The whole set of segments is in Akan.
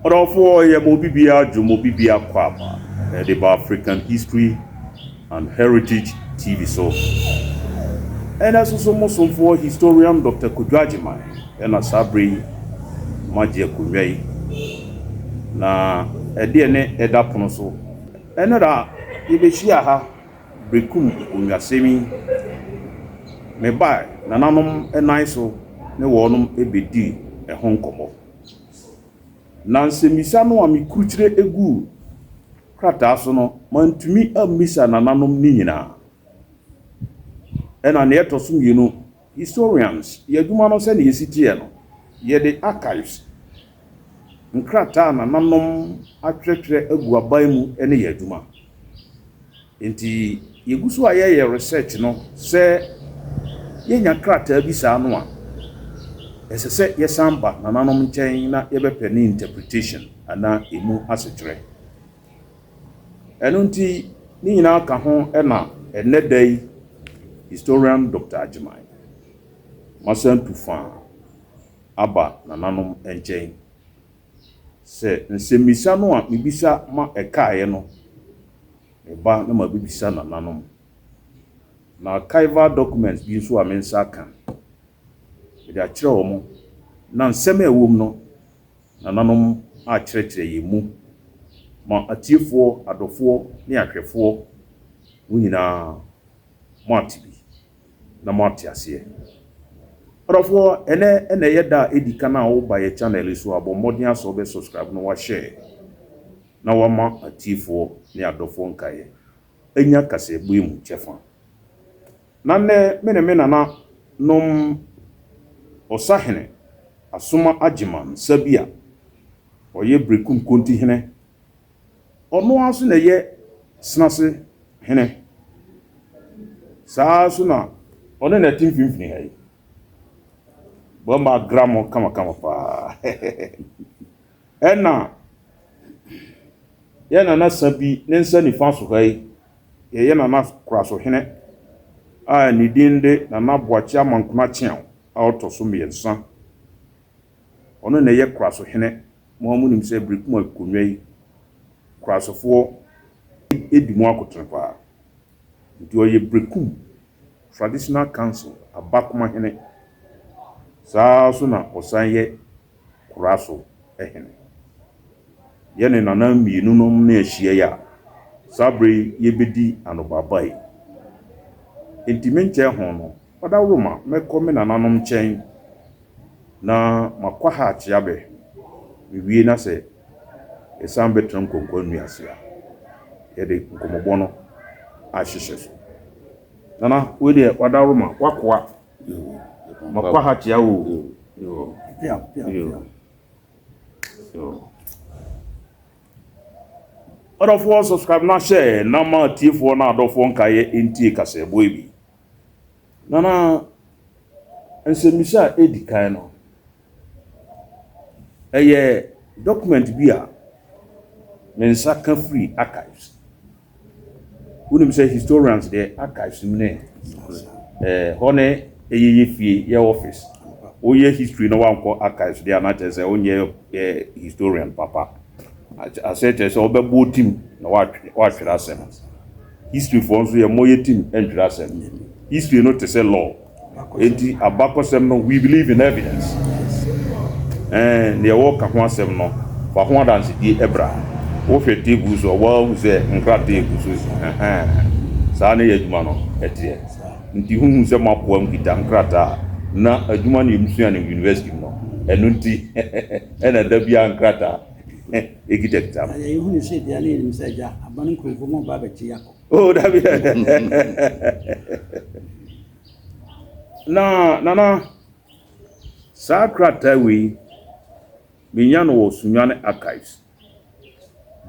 Ɔdɔfoɔ, yɛ ma obi biara dwom, obi biara kɔ aba ɛde ba African History and Heritage TV so. Ɛnɛ nso so mo somfoɔ historian Dr. Kojo Agyeman ɛna saa bere yi magye akonnwa yi na ɛdeɛ ne ɛda pono so. Ɛnɛ da yɛbɛhyia ha Berekum nkonnwasɛm yi, mebae nananom nan so ne wɔnom bɛdii ɛho nkɔmmɔ. Na nsɛmmisa no a mekrukyire guu krataa so no, mantumi ammisa nananom ne nyinaa. Ɛna nea ɛtɔ so mmienu, historians, yɛn adwuma no sɛnea yɛsi teɛ no, yɛde archives, nkrataa a nananom atwerɛtwerɛ agu aban mu ne yɛn adwuma. Nti yɛgu so a yɛyɛ research no, sɛ yɛnya krataa bi saa no a, ɛsɛ sɛ yɛsan ba nananom nkyɛn na yɛbɛpɛ ne interpretation anaa emu asekyerɛ. Ɛno nti ne nyinaa ka ho ɛna ɛnnɛ da yi historian Dr. Agyeman masan tu fa aba nananom nkyɛn sɛ nsɛmmisa no a mebisa ma ɛkaeɛ no, meba na mabɛbisa nananom. Na archival documents bi nso a me nsa aka, mede akyerɛ wɔn, na nsɛm a ɛwɔ mu no, nananom akyerɛkyerɛ yɛn mu ma atiefoɔ, adɔfoɔ ne ahwɛfoɔ, mo nyinaa mo ate bi na mo ate aseɛ. Ɔdɔfoɔ, ɛnɛ ɛna ɛyɛ da a ɛdi kan a woba yɛ channel yi so a, bɔ mmɔden asɛ wobɛ subscribe na wahyɛ na wama atiefoɔ ne adɔfoɔ nkaeɛ anya kaseɛbɔ mu kyɛfa. Na nnɛ me ne me nana nom Ɔsahene Asoma Agyeman nsa bi a ɔyɛ Berekum Kontihene, ɔno ara nso na ɛyɛ Senase hene. Saa nso na ɔne na ɛte mfimfini ha yi. Bɛrima agra mo kamakama paa. Ɛna yɛn nana sa bi ne nsa nifa so ha yi, yɛyɛ nana Korasohene a ne din de Nana Boakye Amankona Kyeaw a ɔtɔ so mmiɛnsa. Ɔno na ɛyɛ Korasohene. Mo a monim sɛ Berekum akonnwa yi, Korasofoɔ di mu akotene paa. Nti ɔyɛ Berekum Traditional Council abakomahene. Saa nso na ɔsan yɛ Koraso hene. Yɛne nana mmienu nom ne ahyia yi a, saa bere yi yɛbɛdi anobaaba yi. Nti me nkyɛn ho no, ɔdawuroma mɛkɔ me nananom nkyɛn na makɔ ha akyea bɛ. Mewie na sɛ yɛsan bɛtena nkɔnkɔn nnua ase a, yɛde nkɔmmɔbɔ no ahyehyɛ so. Nana, wei deɛ wadawuroma wakoa. Makɔ ha kyea o. Yo. Yo. Yo. Ɔdɔfoɔ, subscribe na hyɛ na ma atiefoɔ na adɔfoɔ nkaeɛ ntie kaseɛbɔ yi bi. Nana, nsɛmmisa a ɛdi kan no, ɛyɛ document bi a me nsa ka firi archives. Wonim sɛ historians deɛ, archives mu ne hɔ ne ɛyɛ yɛ fie, yɛ office. Woyɛ history na wankɔ archives deɛ, anakyerɛ sɛ wonyɛ historian papa. Asɛ kyerɛ sɛ wobɛbɔ tim na woatwerɛ asɛm. History foɔ nso yɛ mmɔ yɛ tim ntwerɛ asɛm. History no te sɛ law. Enti abakɔsɛm no, we believe in evidence. Deɛ wɔka ho asɛm no, fa ho adansedie ɛbra. Wohwɛ table so a, wɔahu sɛ nkrataa egu so. Saa ne yɛ adwuma no ɛteɛ. Nti huhu sɛ moakoa nkita nkrataa na adwuma no yɛmusua no university mu no, ɛno nti ɛna da biara nkrataa ɛkitakita no. Yɛhu ne sɛ deɛ ne yɛnim sɛ agya aba no nkurɔfoɔ mu ɔba abɛkye akɔ. Oh, dabi. Na nana, saa krataa wei menya no wɔ Sunyani Archives,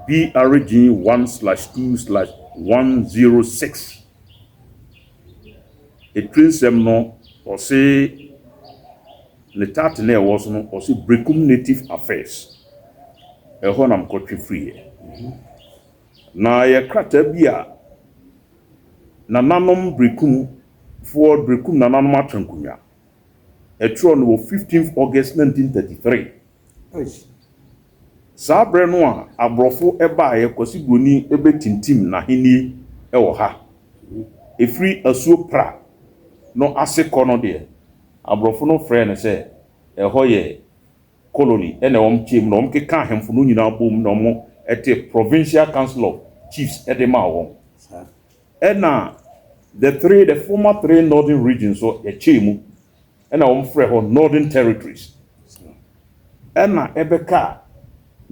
BRG 1/2/106. Ɛtiri nsɛm no, ɔse ne title na ɛwɔ so no, ɔse Berekum Native Affairs. Ɛhɔ na mekɔtwe firiɛ. Na yɛ krataa bi a nananom Berekumfoɔ, Berekum nananom atwa nkonnwa. Ɛtwerɛ no wɔ 15 August 1933. Saa berɛ no a aborɔfo baeɛ, Kwasi Broni bɛtintim n'ahennie wɔ ha. Ɛfiri asuo Pra no ase kɔ no deɛ, aborɔfo no frɛɛ no sɛ ɛhɔ yɛ colony ɛna wɔn kyɛɛ mu na wɔn keka ahemfo no nyinaa bom na wɔn te Provincial Council of Chiefs de maa wɔn. Ɛna the three, the former three northern regions nso yɛkyɛɛ mu ɛna wɔn frɛ hɔ Northern Territories. Ɛna ɛbɛkaa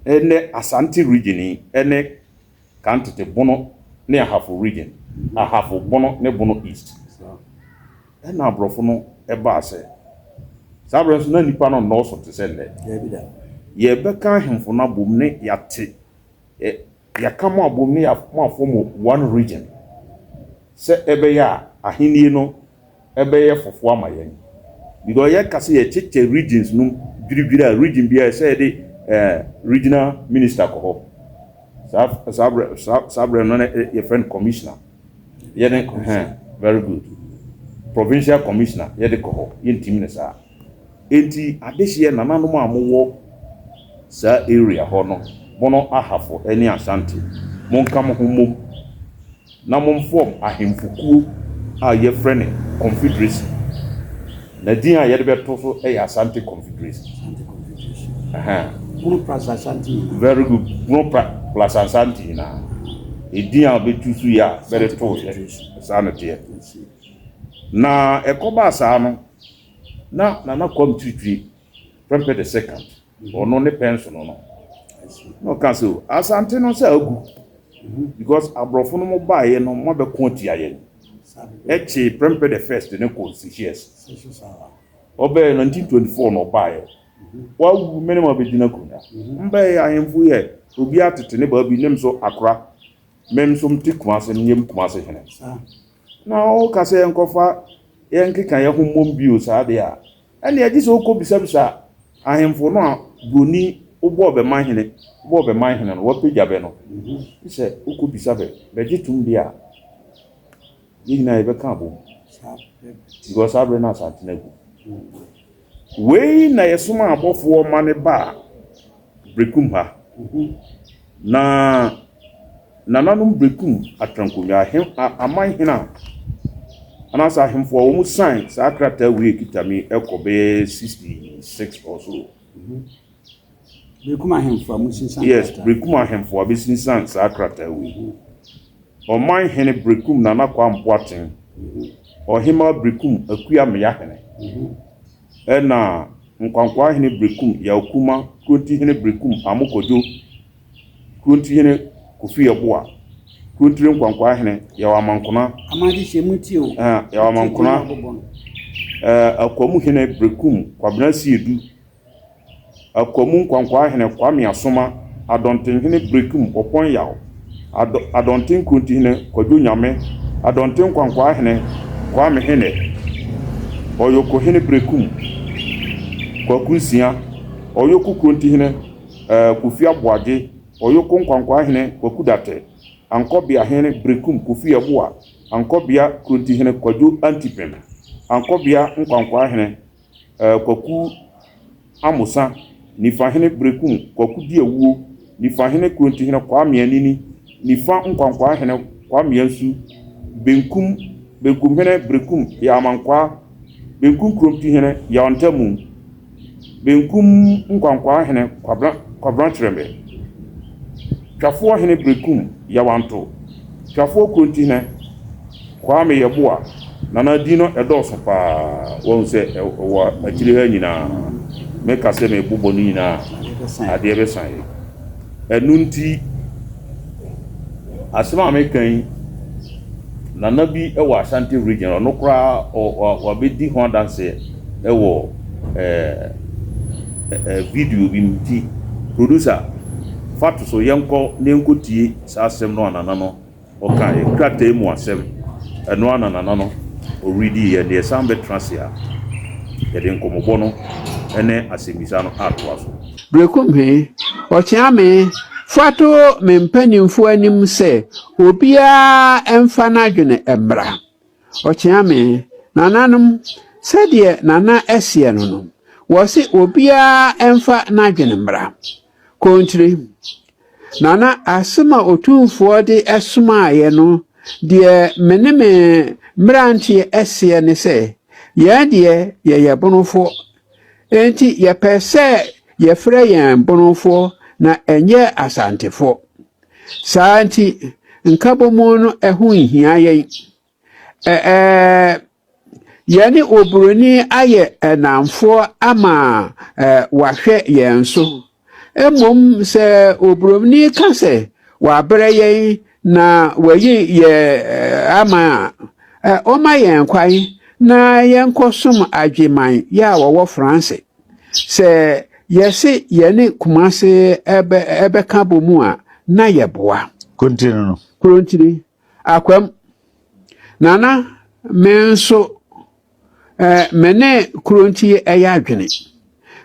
ɛnɛ Asante region yi ɛne kan tete Bono ne Ahafo region, Ahafo, Bono ne Bono East. Ɛna aborɔfo no baa sɛ, saa berɛ nso na nnipa no nnɔɔso te sɛ nnɛ. Yɛbɛka ahemfo no abom ne yɛate, yɛaka mo abom ne moafɔm one region, sɛ ɛbɛyɛ a ahennie no bɛyɛ fofo ama yɛn. Because yɛka sɛ yɛkyekyɛ regions no dwiridwiri a, region biara ɛsɛ yɛde regional minister kɔ hɔ. Saa, saa berɛ, saa, saa berɛ no na yɛfrɛ no commissioner. Yɛde hɛn, very good. Provincial commissioner yɛde kɔ hɔ, yɛntimi ne saa. Enti adehyeɛ nananom a mowɔ saa area hɔ no, Bono Ahafo ne Ashanti, monka mo ho mmom na momfɔm ahemfo kuo a yɛfrɛ no Confederacy. Na din a yɛde bɛto so yɛ Asante Confederacy. Asante Confederacy. Ɛhɛn. Bono plus Ashanti nyinaa. Very good. Bono plus Ashanti nyinaa. Edin a wɔbɛtu so yɛ a bɛde too yɛ saa na ɛteɛ. Na ɛkɔbaa saa no, na Nana Kwame Tiritiri Prempeh the second, ɔno ne pɛnsono no, na ɔka sɛ o, Asante no sɛ agu because aborɔfo no mo baeɛ no moabɛko atia yɛn. Ɛkyee Prempeh the first ne kɔɔ Seychelles. Ɔbɛɛ 1924 na ɔbaeɛ. Wawu mene ma bɛgyina akonnwa. Mbɛyɛ ahemfo yɛ obi atete ne baabi ne nso akora. Me nso mte Kumase menyɛ Kumase hene. Na ɔka sɛ yɛnkɔfa yɛnkeka yɛn ho mmom bio saa deɛ a, ɛnneɛ gye sɛ wokɔ bisabisa ahemfo no a buroni wobɔɔ bɛ man hene, wobɔɔ bɛ man hene no, wapagya bɛ no. Gye sɛ wokɔ bisa bɛ, bɛgye tom deɛ a, yɛn nyinaa yɛbɛka abom. Because saa berɛ no Asante no agu. Wei na yɛsomaa abɔfoɔ ma no baa Berekum ha. Na nananom Berekum atrankonnwa, ahe, aman hene a, anaasɛ ahemfo a wɔn sign saa krataa wei ekita mi kɔ bɛyɛ 66 or so. Berekum ahemfo a wɔsinsan Yes, Berekum ahemfo a bɛsinsan saa krataa wei. Ɔman hene Berekum Nana Kwame Boateng, Ɔhemaa Berekum Akua Meyahene, ɛna Nkwankwaa hene Berekum Yaw Kuma, Kuronti hene Berekum Amo Kwadwo, Kuronti hene Kofi Yeboah, Kurontire Nkwankwaa hene Yaw Amankona, Yaw Amankona, Akwamu hene Berekum Kwabena Siedu, Akwamu Nkwankwaa Hene Kwame Asoma, Adɔntenhene Berekum Ɔpɔn Yaw, Adɔ Adɔnten Kurontihene Kwadwo Nyame, Adɔnten Nkwankwaa Hene Kwame Hene, Ɔyokohene Berekum Kwaku Nsia, Ɔyoko Kurontihene eh, Kofi Aboagye, Ɔyoko Nkwankwaa Hene Kwaku Datɛ, Ankɔbea Hene Berekum Kofi Yeboah, Ankɔbea Kurontihene Kwadwo Antipem, Ankɔbea Nkwankwaa Hene Kwaku Amosa, Nifahene Berekum Kwaku Diawuo, Nifahene Kurontihene Kwame Anini, Nifa Nkwankwahene Kwame Ansu, Benkum, Benkumhene Berekum Yaw Amankwaa, Benkum Kurontihene Yaw Ntamu, Benkum Nkwankwahene Kwabena Kwabena Kyerɛmɛ, Twafoɔ Hene Berekum Yaw Anto, Twafoɔ Kurontihene Kwame Yeboah, Nana din no ɛdɔɔso paa, wahu sɛ ɛwɔ akyire ha nyinaa, meka sɛ mebobɔ ne nyinaa a, adeɛ bɛsa yɛn. Ɛno nti, asɛm a meka yi, Nana bi wɔ Ashanti region, ɔno koraa wabɛdi ho adanseɛ wɔ video bi mu nti, producer fa to so yɛnkɔ na yɛnkɔtie saa asɛm no a Nana no Ɔkaeɛ, krataa yi mu asɛm, ɛno ara na Nana no ɔrediiɛ, na yɛsan bɛtena ase a, yɛde nkɔmmɔbɔ no ne asɛmmisa no atoa so. Berekum he, ɔkyea me fa to me mpanimfoɔ anim sɛ obiara mfa n'adwene mmra. Ɔkyea me, nananom, sɛdeɛ Nana seɛ no no, wɔse obiara mfa n'adwene mmra. Kontire, Nana, asɛm a Otumfoɔ de somaeɛ no, deɛ me ne me mmeranteɛ seɛ ne sɛ, yɛn deɛ yɛyɛ Bonofoɔ, enti yɛpɛ sɛ yɛfrɛ yɛn Bonofoɔ na ɛnyɛ Asantefoɔ. Saa nti, nkabomu no ɛho nhia yɛn. Ɛɛ, yɛne oburoni ayɛ nnamfoɔ ama wahwɛ yɛn so. Mmom sɛ oburoni ka sɛ wabrɛ yɛn na wayi yɛn ama a, ɔma yɛn kwan na yɛnkɔsom Agyeman yɛ a wɔwɔ Franse. Sɛ yɛse yɛne Kumase bɛka bɔ mu a, na yɛboa. Kontiri no. Kurontiri, Akwam. Nana, me nso me ne Kurontiri yɛ adwene.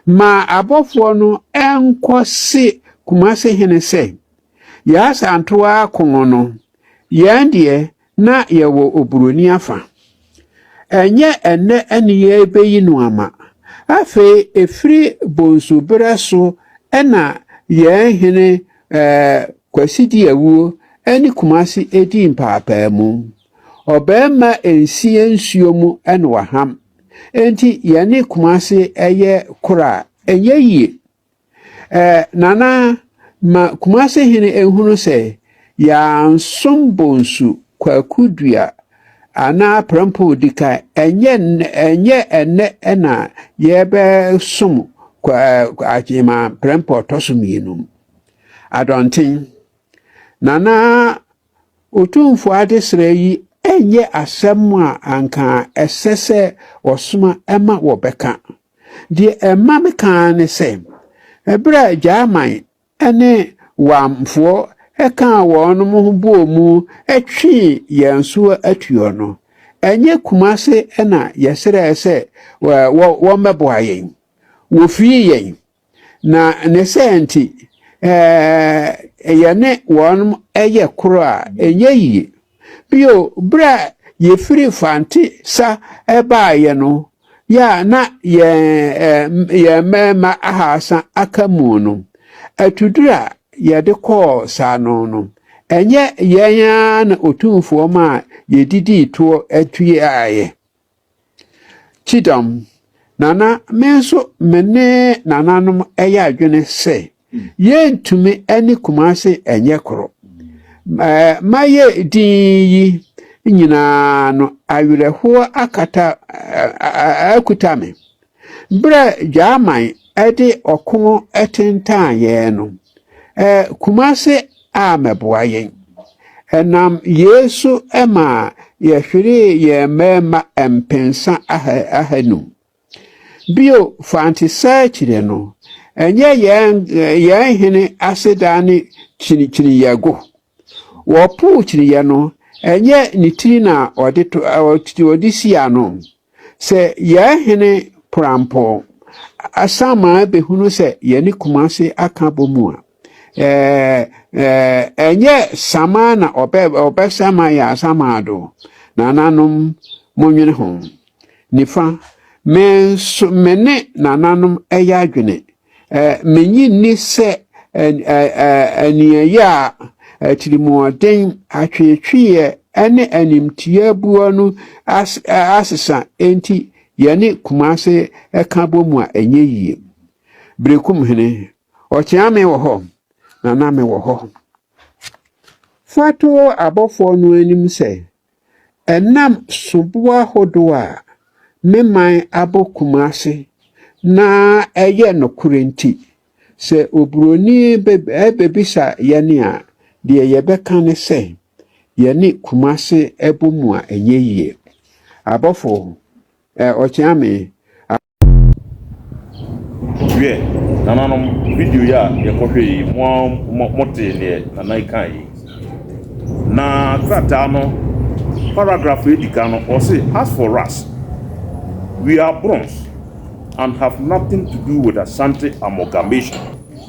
Ma abɔfoɔ no nkɔse Kumase hene sɛ, Yaa Asantewaa ko no, yɛn deɛ Na yɛwɔ oburoni afa. Ɛnyɛ ɛnnɛ ne yɛrebeyi no ama. Afei ɛfiri Bonsu berɛ so na yɛn hene Kwasi Diawuo ne Kumasi dii mpaapaamu. Ɔbarima nsia nsuo mu na waham. Enti yɛne Kumasi yɛ koro a, ɛnyɛ yie. Eh, Nana, ma Kumase hene nhunu sɛ yɛansom Bonsu, Kwaku Dua anaa Prɛmpɔn Dikan. Ɛnyɛ ɛnyɛ ɛnnɛ na yɛbɛsom Agyeman Prɛmpɔ ɔtɔ so mmienu. Adɔnten, Nana Otumfoɔ adesrɛ yi nyɛ asɛm a anka ɛsɛ sɛ wɔsoma ma wɔbɛka. Deɛ ɛma meka ara ne sɛ, berɛ a Gyaman ne Wamfoɔ kaa wɔn ho bɔɔ mu twee yɛn so atuo no, ɛnyɛ Kumase na yɛsrɛɛ sɛ wɔmmɛboa yɛn. Wɔfirii yɛn. Na ne saa nti, yɛne wɔn yɛ koro a, ɛnyɛ yie. Bio, berɛ a yɛfiri Fante sa baeɛ no, yɛ a na yɛn yɛn mmarima ahaasa aka mu no, atuduro a yɛde kɔɔ sa no no, ɛnyɛ yɛn ara na Otumfoɔ maa yɛdidii toɔ tuaeɛ. Kyidɔm, Nana, me nso me ne nananom yɛ adwene sɛ yɛntumi ne Kumase nyɛ koro. Mayɛ din yi nyinaa no, awerɛhoɔ akata akuta me. Berɛ a Gyaman de ɔko tentan yɛn no, Kumase ammɛboa yɛn. Ɛnam yei so maa yɛhweree yɛn mmarima mpensa ahanum. Bio, Fantesa akyire no, ɛnyɛ yɛn yɛn hene aseda ne kyinikyiniyɛgo. Wɔpoo kyiniyɛ no, ɛnyɛ ne tiri na ɔde to ɔde si ano. Sɛ yɛn hene Prampɔn Asaman bɛhunu sɛ yɛne Kumase aka abɔ mu a, ɛnyɛ saman na ɔbɛ ɔbɛsaman yɛn asaman do. Nananom, monwene ho. Nifa, me nso me ne nananom yɛ adwene. Minnye nni sɛ aniɛyaa, atirimuɔden, atweetweeɛ ne animtiaabuo no asesa enti yɛne Kumase ka bɔ mu a ɛnyɛ yie. Berekumhene, Ɔkyeame wɔ hɔ na na mewɔ hɔ. Fa to abɔfoɔ no anim sɛ, Ɛnam soboɔ ahodoɔ a me man abɔ Kumase na ɛyɛ nokorɛ nti, sɛ oburoni bɛbisa yɛn a, deɛ yɛbɛka ne sɛ, yɛne Kumase bɔ mu a ɛnyɛ yie. Abɔfoɔ, Ɔkyeame, Wiɛ, nananom, video yi a yɛkɔhwɛɛ yi, mo ara motee neɛ Nana yi kaeɛ yi. Na krataa no paragraph a edi kan no, ɔse, As for us, we are Brons and have nothing to do with Asante amalgamation.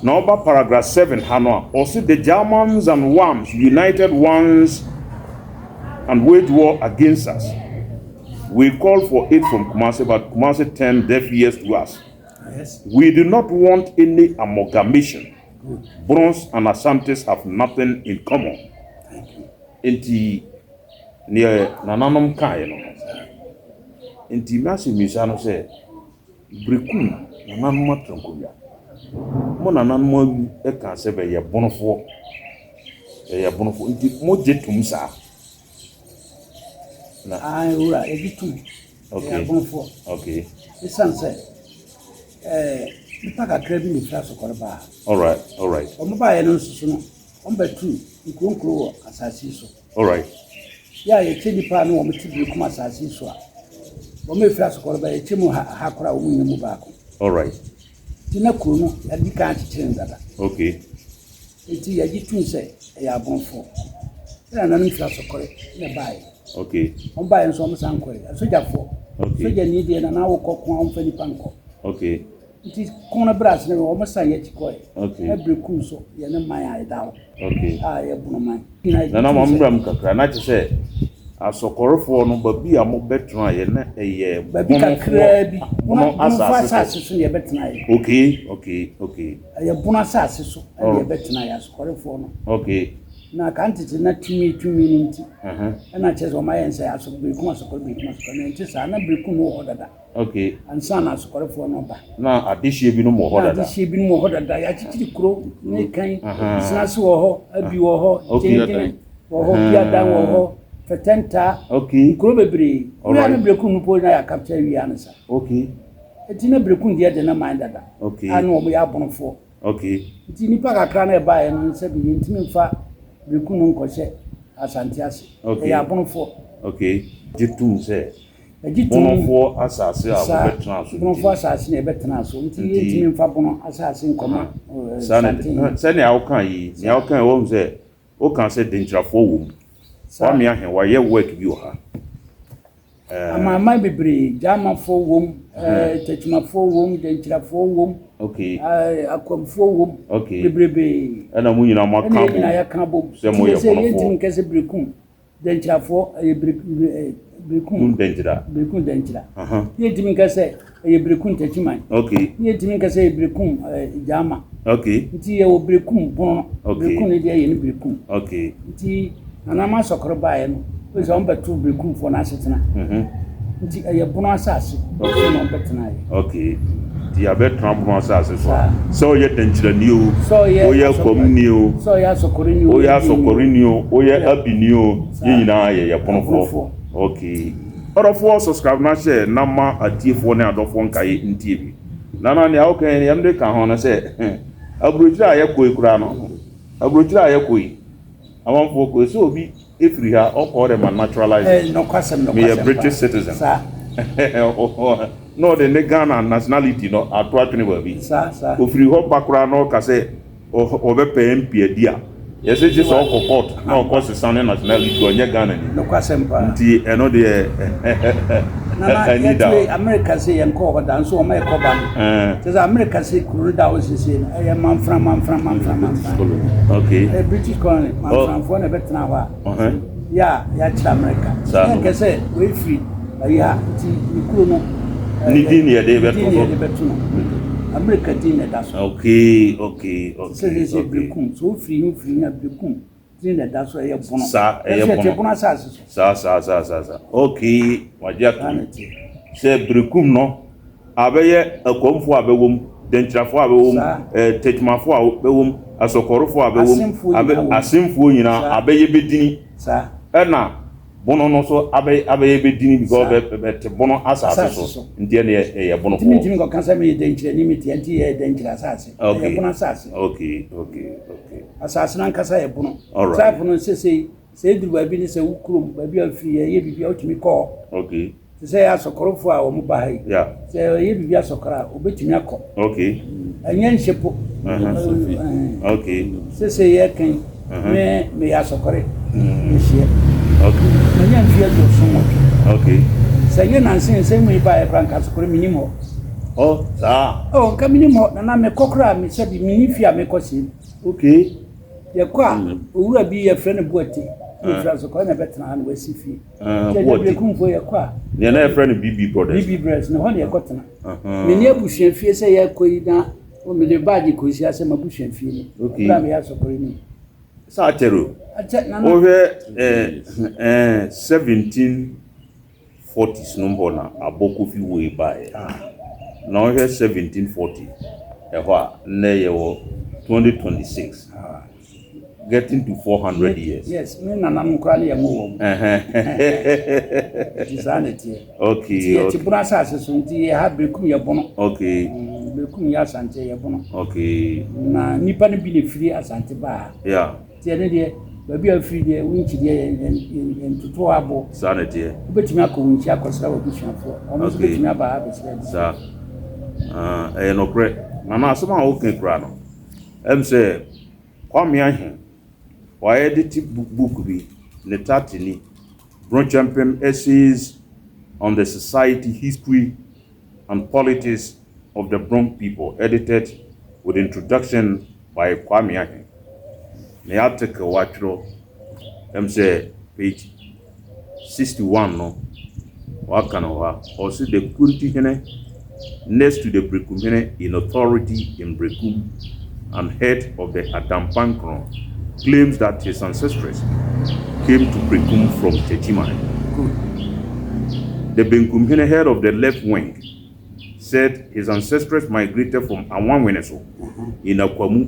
Na ɔba paragraph 7 ha no a, ɔse, The Germans and Wams united once and wage war against us. We called for aid from Kumasi, but Kumasi turned deaf ears to us. Yes. We do not want any amalgamation. Brons and Asantes have nothing in common. Enti neɛ nananom kaeɛ no no. Enti m'asɛmmisa no sɛ, Berekum nananom atra nkonnwa? Mo nananom awu kaa sɛ bɛyɛ Bonofoɔ. Bɛyɛ Bonofoɔ. Nti mogye tom saa? Na. Ae, owura, yɛgye tom. Okay. Yɛyɛ Abonofoɔ. Okay. Esiane sɛ ɛɛ nnipa kakra bi na efiri Asokɔre baa ha. All right, all right. Wɔn baeɛ no nso so no, wɔbɛtuu nkuro nkuro wɔ asase yi so. All right. Yɛ a yɛkyɛ nnipa a ne wɔn te Berekum asase yi so a, wɔn a efiri Asokɔre ba yɛkyɛ mu ha ha koraa wɔn nyɛ mu baako. All right. Nti na kuro no yɛadi kan akyekyere no dada. Okay. Enti yɛgye tom sɛ ɛyɛ abɔnfoɔ. Yɛn nananom firi Asɔkɔre na ɛbaeɛ. Okay. Wɔn baeɛ nso wɔn san kɔe. Asogyafoɔ. Okay. Sogyani deɛ nana wokɔ ko a wɔmfa nipa nkɔ. Okay. Nti ko no berɛ ase no wɔn san yɛ akyi kɔe. Okay. Na Berekum nso yɛ ne man a ɛda hɔ. Okay. A ɛyɛ bono man. Nana ma mmra mu kakra na kyerɛ sɛ Asɔkɔrefoɔ no baabi a mobɛtenaeɛ na ɛyɛ Baabi bonofoɔ kakraa bi. bono Bonofoɔ asase so. asase so na yɛbɛtenaeɛ. Okay, okay, okay. Ɛyɛ bono asase so na Oh. yɛbɛtenaeɛ Asɔkɔrefoɔ no. Okay. Na kan tete na tumi tumi no nti Uh-huh. ɛna kyerɛ sɛ wɔayɛ no sɛ asɔ Berekum Asɔkɔre Berekum Asɔkɔre na ɛnte saa na Berekum no wɔ hɔ dada. Okay. Ansa na Asɔkɔrefoɔ no ba. Na adehyeɛ binom wɔ hɔ Na dada. adehyeɛ binom wɔ hɔ dada. Yɛakyekyere kuro ne kan. Uh-huh. Senase wɔ hɔ, Abi wɔ hɔ, Okay. Gyinagyina wɔ hɔ, Piadan wɔ hɔ, Fɛtɛntaa. Okay. Nkuro bebree. All Wia right. ne Berekum no po na yɛakapkyɛ awia no sa. Okay. Enti na Berekum deɛ de ne man dada. Okay. A na wɔn yɛ abonofoɔ. Okay. Nti nnipa kakra na ɛbaeɛ no sɛbi yɛntumi mfa Berekum no nkɔhyɛ Asante ase. Okay. Ɛyɛ abonofoɔ. Okay. Gye tom sɛ Yɛgye tom Bonofoɔ asase a saa mobɛtenaa so nti. Bonofoɔ asase na yɛbɛtenaa so nti Nti. yɛntumi mfa Bono asase nkɔma eh, Saa na Asante hene. sɛnea woka yi, nea woka yi woahu sɛ woka sɛ Denkyirafoɔ wɔ mu. Saa. Kwame Ahe wayɛ work bi wɔ ha. Amanaman bebree, Gyamafoɔ wom, eh, Takyimafoɔ wom, Denkyirafoɔ wom, Okay. eh, Akwamfoɔ wom, Okay. bebrebee. Ɛna mo nyinaa moaka Ɛna yɛn abom nyinaa yɛaka abom. sɛ Nti moyɛ yɛ sɛ yɛntumi Bonofoɔ. nka sɛ Berekum Dɛnkyirafoɔ ɛyɛ bere bere ɛɛ berekum. Kum dɛnkyira. Berekum dɛnkyira. Uh-huh. Ne yɛntumi nka sɛ ɛyɛ berekum takyiman. Okay. Ne yɛntumi nka sɛ ɛyɛ berekum ɛɛ gyaama. Okay. Nti yɛwɔ berekum bono. Okay. Berekum ne deɛ yɛ ne berekum. Okay. Nti nananom asɔkɔrɔ baeɛ no, wohu sɛ wɔbɛto berekumfoɔ no asetena. Mm-hmm. Nti ɛyɛ bono asase so na wɔbɛtenaeɛ. Okay. Nti yɛabɛtena bono asase so a, Saa. sɛ ɔyɛ dɛnkyirani o, Sɛ ɔyɛ woyɛ asɔkɔrɔ akwamni o, sɛ ɔyɛ asɔkɔrɔni o, woyɛ woyɛ deɛni o. asɔkɔrɔni o, woyɛ abini o, Saa. yɛn nyinaa yɛyɛ bonofoɔ. Abonofoɔ. Okay. Ɔdɔfoɔ subscribe na hyɛ na ma atiefoɔ ne adɔfoɔ nkae ntie bi. Nana nea woka yi nea mede ka ho ne sɛ aburokyire a yɛkɔ yi koraa no, aburokyire a yɛkɔ yi, amanfoɔ kɔ yi, sɛ obi Efiri ha ɔkɔ ɔde ma naturalize. Eh, nokwasɛm nokwasɛm Meyɛ British paa. citizen. Saa. Na ɔde ne Ghana nationality no ato atwene baabi. Saa saa. Ofiri hɔ ba koraa na ɔka sɛ ɔbɛpɛ MP adi a, yɛse gye sɛ ɔkɔ court na ɔkɔ sesa ne nationality, ɔnyɛ Ghanani. Nokwasɛm paa. Nti ɛno deɛ Nana ani da yɛte hɔ. America se yɛnkɔɔ hɔ da nso wɔn a yɛkɔ ba no. Ɛɛ. Kyerɛ sɛ America se kuro no da hɔ seesei no ɛyɛ manfra manfra manfra manfra. Okay. Ɛyɛ British colony manfranfoɔ na ɛbɛtena hɔ a. Uh-huh. Yɛ a yɛakyerɛ America. Saa. Yɛnkɛ sɛ wei firi ayi ha nti ne kuro no. Ne din na yɛde bɛto Din na so. yɛde bɛto no. America din na ɛda so. Okay, okay, okay. Sɛ sɛ sɛ okay. Berekum sɛ wofiri he wofiri he a Berekum din na ɛda so ɛyɛ bono. Saa, ɛyɛ Nanso yɛte bono. bono asase so. Saa saa saa saa saa. Okay, wagye ato Saa mu. na ɛteɛ. Sɛ Berekum no abɛyɛ Akwamfoɔ a bɛwɔ mu, Dɛnkyirafoɔ a bɛwɔ mu, Saa. ɛɛ Techimanfoɔ a bɛwɔ mu, Asɔkɔrefoɔ a bɛwɔ mu, Asemfoɔ abɛ nyinaa wɔ mu. Asemfoɔ nyinaa Saa. abɛyɛ bɛdini. Saa. Ɛna bono no nso abɛ abɛyɛ bɛdini because Saa. bɛ bɛte bono asase Asase so. so. Nti ɛneɛ ɛyɛ Nti bonofoɔ. mentumi nkɔka sɛ meyɛ Dɛnkyirani meteɛ nti yɛyɛ Dɛnkyira asase. Ɛyɛ Okay. bono asase. Okay, okay, okay. Asase no ankasa yɛ bono. Alright. Saa pono no sesei sɛ eduru baabi ne sɛ wo kurom baabi a wofiri yɛyɛ biribi a wotumi kɔ hɔ. Okay. Te sɛ yɛ asɔkɔrɔfoɔ a wɔn ba ha yi. Yeah. Sɛ ɔyɛ biribi asɔkɔrɔ a obetumi akɔ. Okay. Ɛnyɛ nhyɛ po. Uh-huh. Okay. Sesei yɛka yi Uh-huh. me meyɛ asɔkɔre mehyeɛ. Okay. Manya mfe 78. Okay. Sɛ ɛnyɛ nansa yi nsɛm yi baeɛ koraa nka asɔkɔre menim hɔ. Oh, saa. Oh, nka menim hɔ na na mekɔ koraa me sɛbi menni fie a mekɔ sie. Okay. Yɛkɔ a, owura bi yɛfrɛ no Boate, na ofiri Asokwa na ɛbɛtena ha na wasi fie. Ah, Nti agya Boate. Berekumfoɔ yɛkɔ a. Nea na yɛfrɛ no BB Brothers. BB Brothers, na hɔ na yɛkɔtena. Menni abusua fie sɛ yɛkɔ yi na. O mede baagye kɔsi asɛ m'abusua fie ni. Okay. Ɛberɛ a meyɛ asɔkɔre ni. Sɛ akyɛre o. Akyɛ nana. Wohwɛ ɛɛ ɛɛ 1740s nom hɔ na Abɔ Kofi wei baeɛ. Na wohwɛ 1740 ɛhɔ a, nnɛ yɛwɔ 2026. Getting to 400 years. Yes, me nananom koraa ne yɛn wo wɔn. Nti saa na ɛteɛ. Okay. Nti yɛte bono asase so nti yɛ ha Berekum yɛ bono. Okay. Berekum yɛ Asante yɛ bono. Okay. Na nipa no bi na efiri Asante baa ha. Yeah. Nti ɛno deɛ baabi a wofiri deɛ wo nkyi deɛ yɛntoto aboɔ. Saa na ɛteɛ. Wobɛtumi akɔ wo nkyi akɔsra w'abusuafoɔ. Wɔn nso bɛtumi aba ha abɛsra abusuafoɔ. Saa. Ah, ɛyɛ nokorɛ. Nana asɛm a woka kura no, ɛm sɛ Kwame Ahe, wayɛ book bi, ne title ni, Brokyɛmpem Essays on the Society, History and Politics of the Brong People, edited with introduction by Kwame Ahe. Ne article watwerɛ, ɛm sɛ page 61 no, waka no hɔ a, ɔse the Kuntihene next to the Brekumhene in authority in Brekum and head of the Adampankron claims that his ancestors came to Brekum from Techiman. The Benkumhene, head of the left wing, said his ancestors migrated from Awanweneso in Akwamu,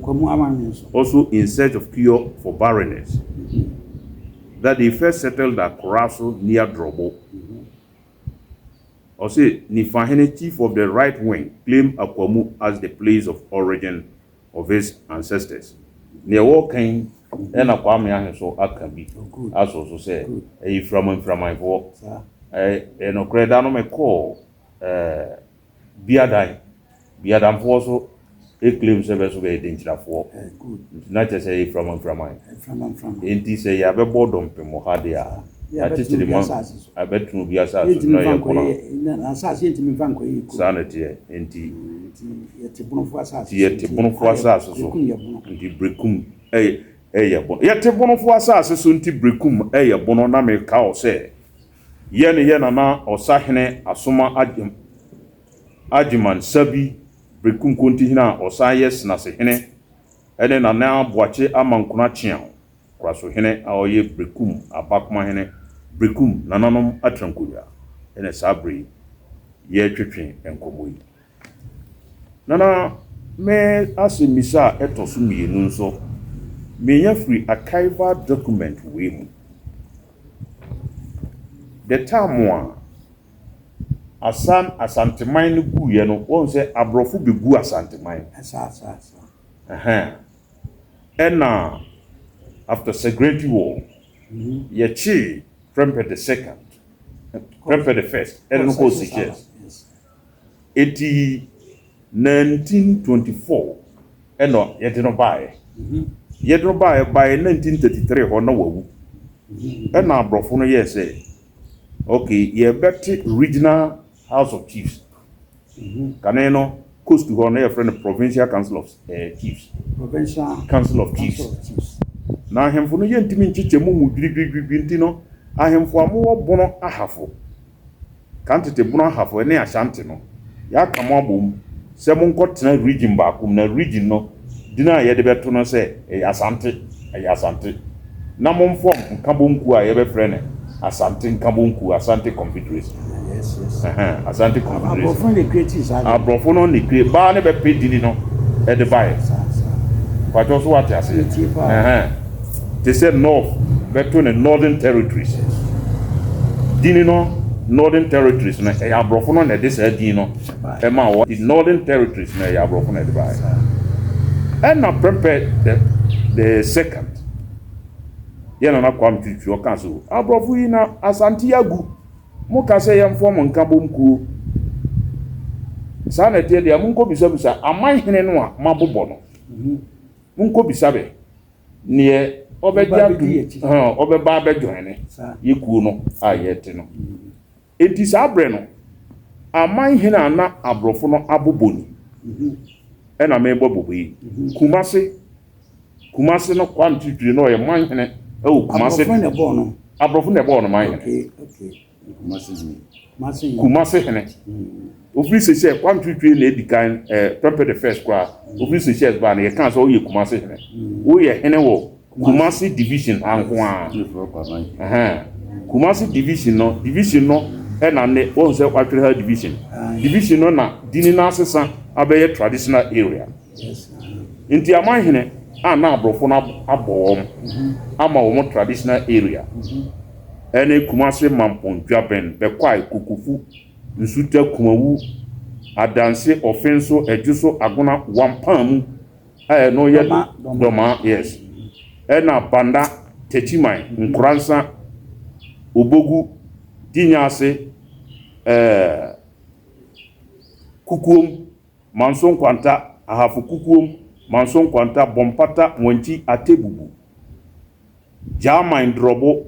also in search of cure for barrenness. That they first settled at Koraso near Drobo. Ɔse Nifahene, chief of the right wing, claimed Akwamu as the place of origin of his ancestors. Nea wɔka yi ɛna Kwame Ahe so aka bi asɔ so sɛ ɛyɛ firaman firamanfoɔ. Ɛyɛ nokorɛ da no mekɔɔ ɛɛ Biadan. Biadamfoɔ so claim sɛ bɛ so bɛyɛ denkyirafoɔ. Nti na kyerɛ sɛ ɛyɛ firaman firaman. Nti sɛ yɛabɛbɔ dɔmpem wɔ ha deɛ a, yɛakyekyere ma abɛtena obi asase so na yɛ pono. Saa na ɛteɛ. Nti yɛte bonofo asase so. Nti Berekum ɛyɛ bono. Yɛte bonofo asase so nti Berekum ɛyɛ bono na meka wo sɛ yɛ ne yɛ nana Ɔsahene Asoma Agyeman Sabi Berekum Kontihene a ɔsan yɛ Senasehene ɛne Nana Boakye Amankona Kyeaw Korasohene a ɔyɛ Berekum Abakomahene Berekum nananom atenankonnwa ɛna saa bere yi yɛretwetwe nkɔmmɔ yi. Nana, me asɛmmisa a ɛtɔ so mmienu nso, menya firi archival document wei mu. The time a Asan Asanteman no guiɛ no, wɔn sɛ aborɔfo bɛgu Asanteman. Ɛhɛn. Ɛna after Sagrenti War, yɛkyee Prempeh the second, Prempeh the first, ɛde no kɔɔ Seychelles. Eti 1924 ɛna yɛde no baeɛ. Yɛde no baeɛ baeɛ 1933 hɔ na wawu. Ɛna aborɔfo no yɛɛ sɛ, okay, yɛbɛte regional house of chiefs. Kane no, coast hɔ no yɛfrɛ no provincial council of chiefs. Provincial Council of Chiefs. Na ahemfo no yɛntumi nkyekyɛ mu mu dwiridwiridwiri nti no, ahemfo a mowɔ Bono Ahafo, kan tete Bono Ahafo ne Ashanti no, yɛaka mo abom sɛ monkɔtena region baako mu, na region no din a yɛde bɛto no sɛ ɛyɛ Asante, ɛyɛ Asante. Na momfɔm nkabomkuo a yɛbɛfrɛ no Asante Nkabomkuo, Asante Confederation. Yes. Ɛhɛn, Asante Confederation. Aborɔfo no na create saa. Aborɔfo no na create, baa ne bɛpɛ dini no ɛde baeɛ. Mpatwɔ so wate aseɛ. Metie paa. Ɛhɛn. Te sɛ North bɛto ne Northern Territories. Dini no Northern Territories no ɛyɛ aborɔfo no na ɛde saa din no ɛma wɔ. The Northern Territories no ɛyɛ aborɔfo na ɛde baeɛ. Ɛna Prempeh the second, yɛ Nana Kwame Twitwi ɔka so, aborɔfo yi na Asante agu. Mo ka sɛ yɛmfɔ mo nkabom kuo. Saa na ɛteɛ deɛ, monkɔ bisabisa aman hene no a moabobɔ no. Monkɔ bisa bɛ neɛ ɔbɛgye atum, ɔbɛba abɛjoin ne yɛ kuo no a yɛte no. Enti saa berɛ no, aman hene a na aborɔfo no abobɔ ni ɛna mebɔ bobɔ yi. Kumase, Kumase no Kwame Twitwi no ɔyɛ man hene ɛwɔ Kumase. Aborɔfo na ɛbɔɔ no. Aborɔfo na ɛbɔɔ no man hene. Okay. Kumase hene. Ofiri Seychelles, Kwame Twitwi na edi kan, eh, Prempeh the first koraa, ofiri Seychelles baa no, yɛkaa sɛ woyɛ Kumase hene. Woyɛ hene wɔ Kumase division ha nko ara. Ɛhɛn. Kumase division no, division no ɛna ne, wɔn sɛ watwerɛ ha division. Division no na dini no asesa abɛyɛ traditional area. Nti amanhene a na aborɔfo no abɔ wɔn ama wɔn traditional area ɛne Kumase Mampong, Dwaben, Bɛkwae, Kokofu, Nsuta, Kumawu, Adanse, Ɔfenso, Ɛdwoso, Agona, Wampaamu a ɛno yɛ Dɔmaa, yes, ɛna Banda, Takyiman, Nkoransa, Obogu, Dinyaase, ɛɛ Kukuom, Manso Nkwanta, Ahafo Kukuom, Manso Nkwanta, Bɔmpata, Wankyi, Atebubu, Gyaman Drɔbo,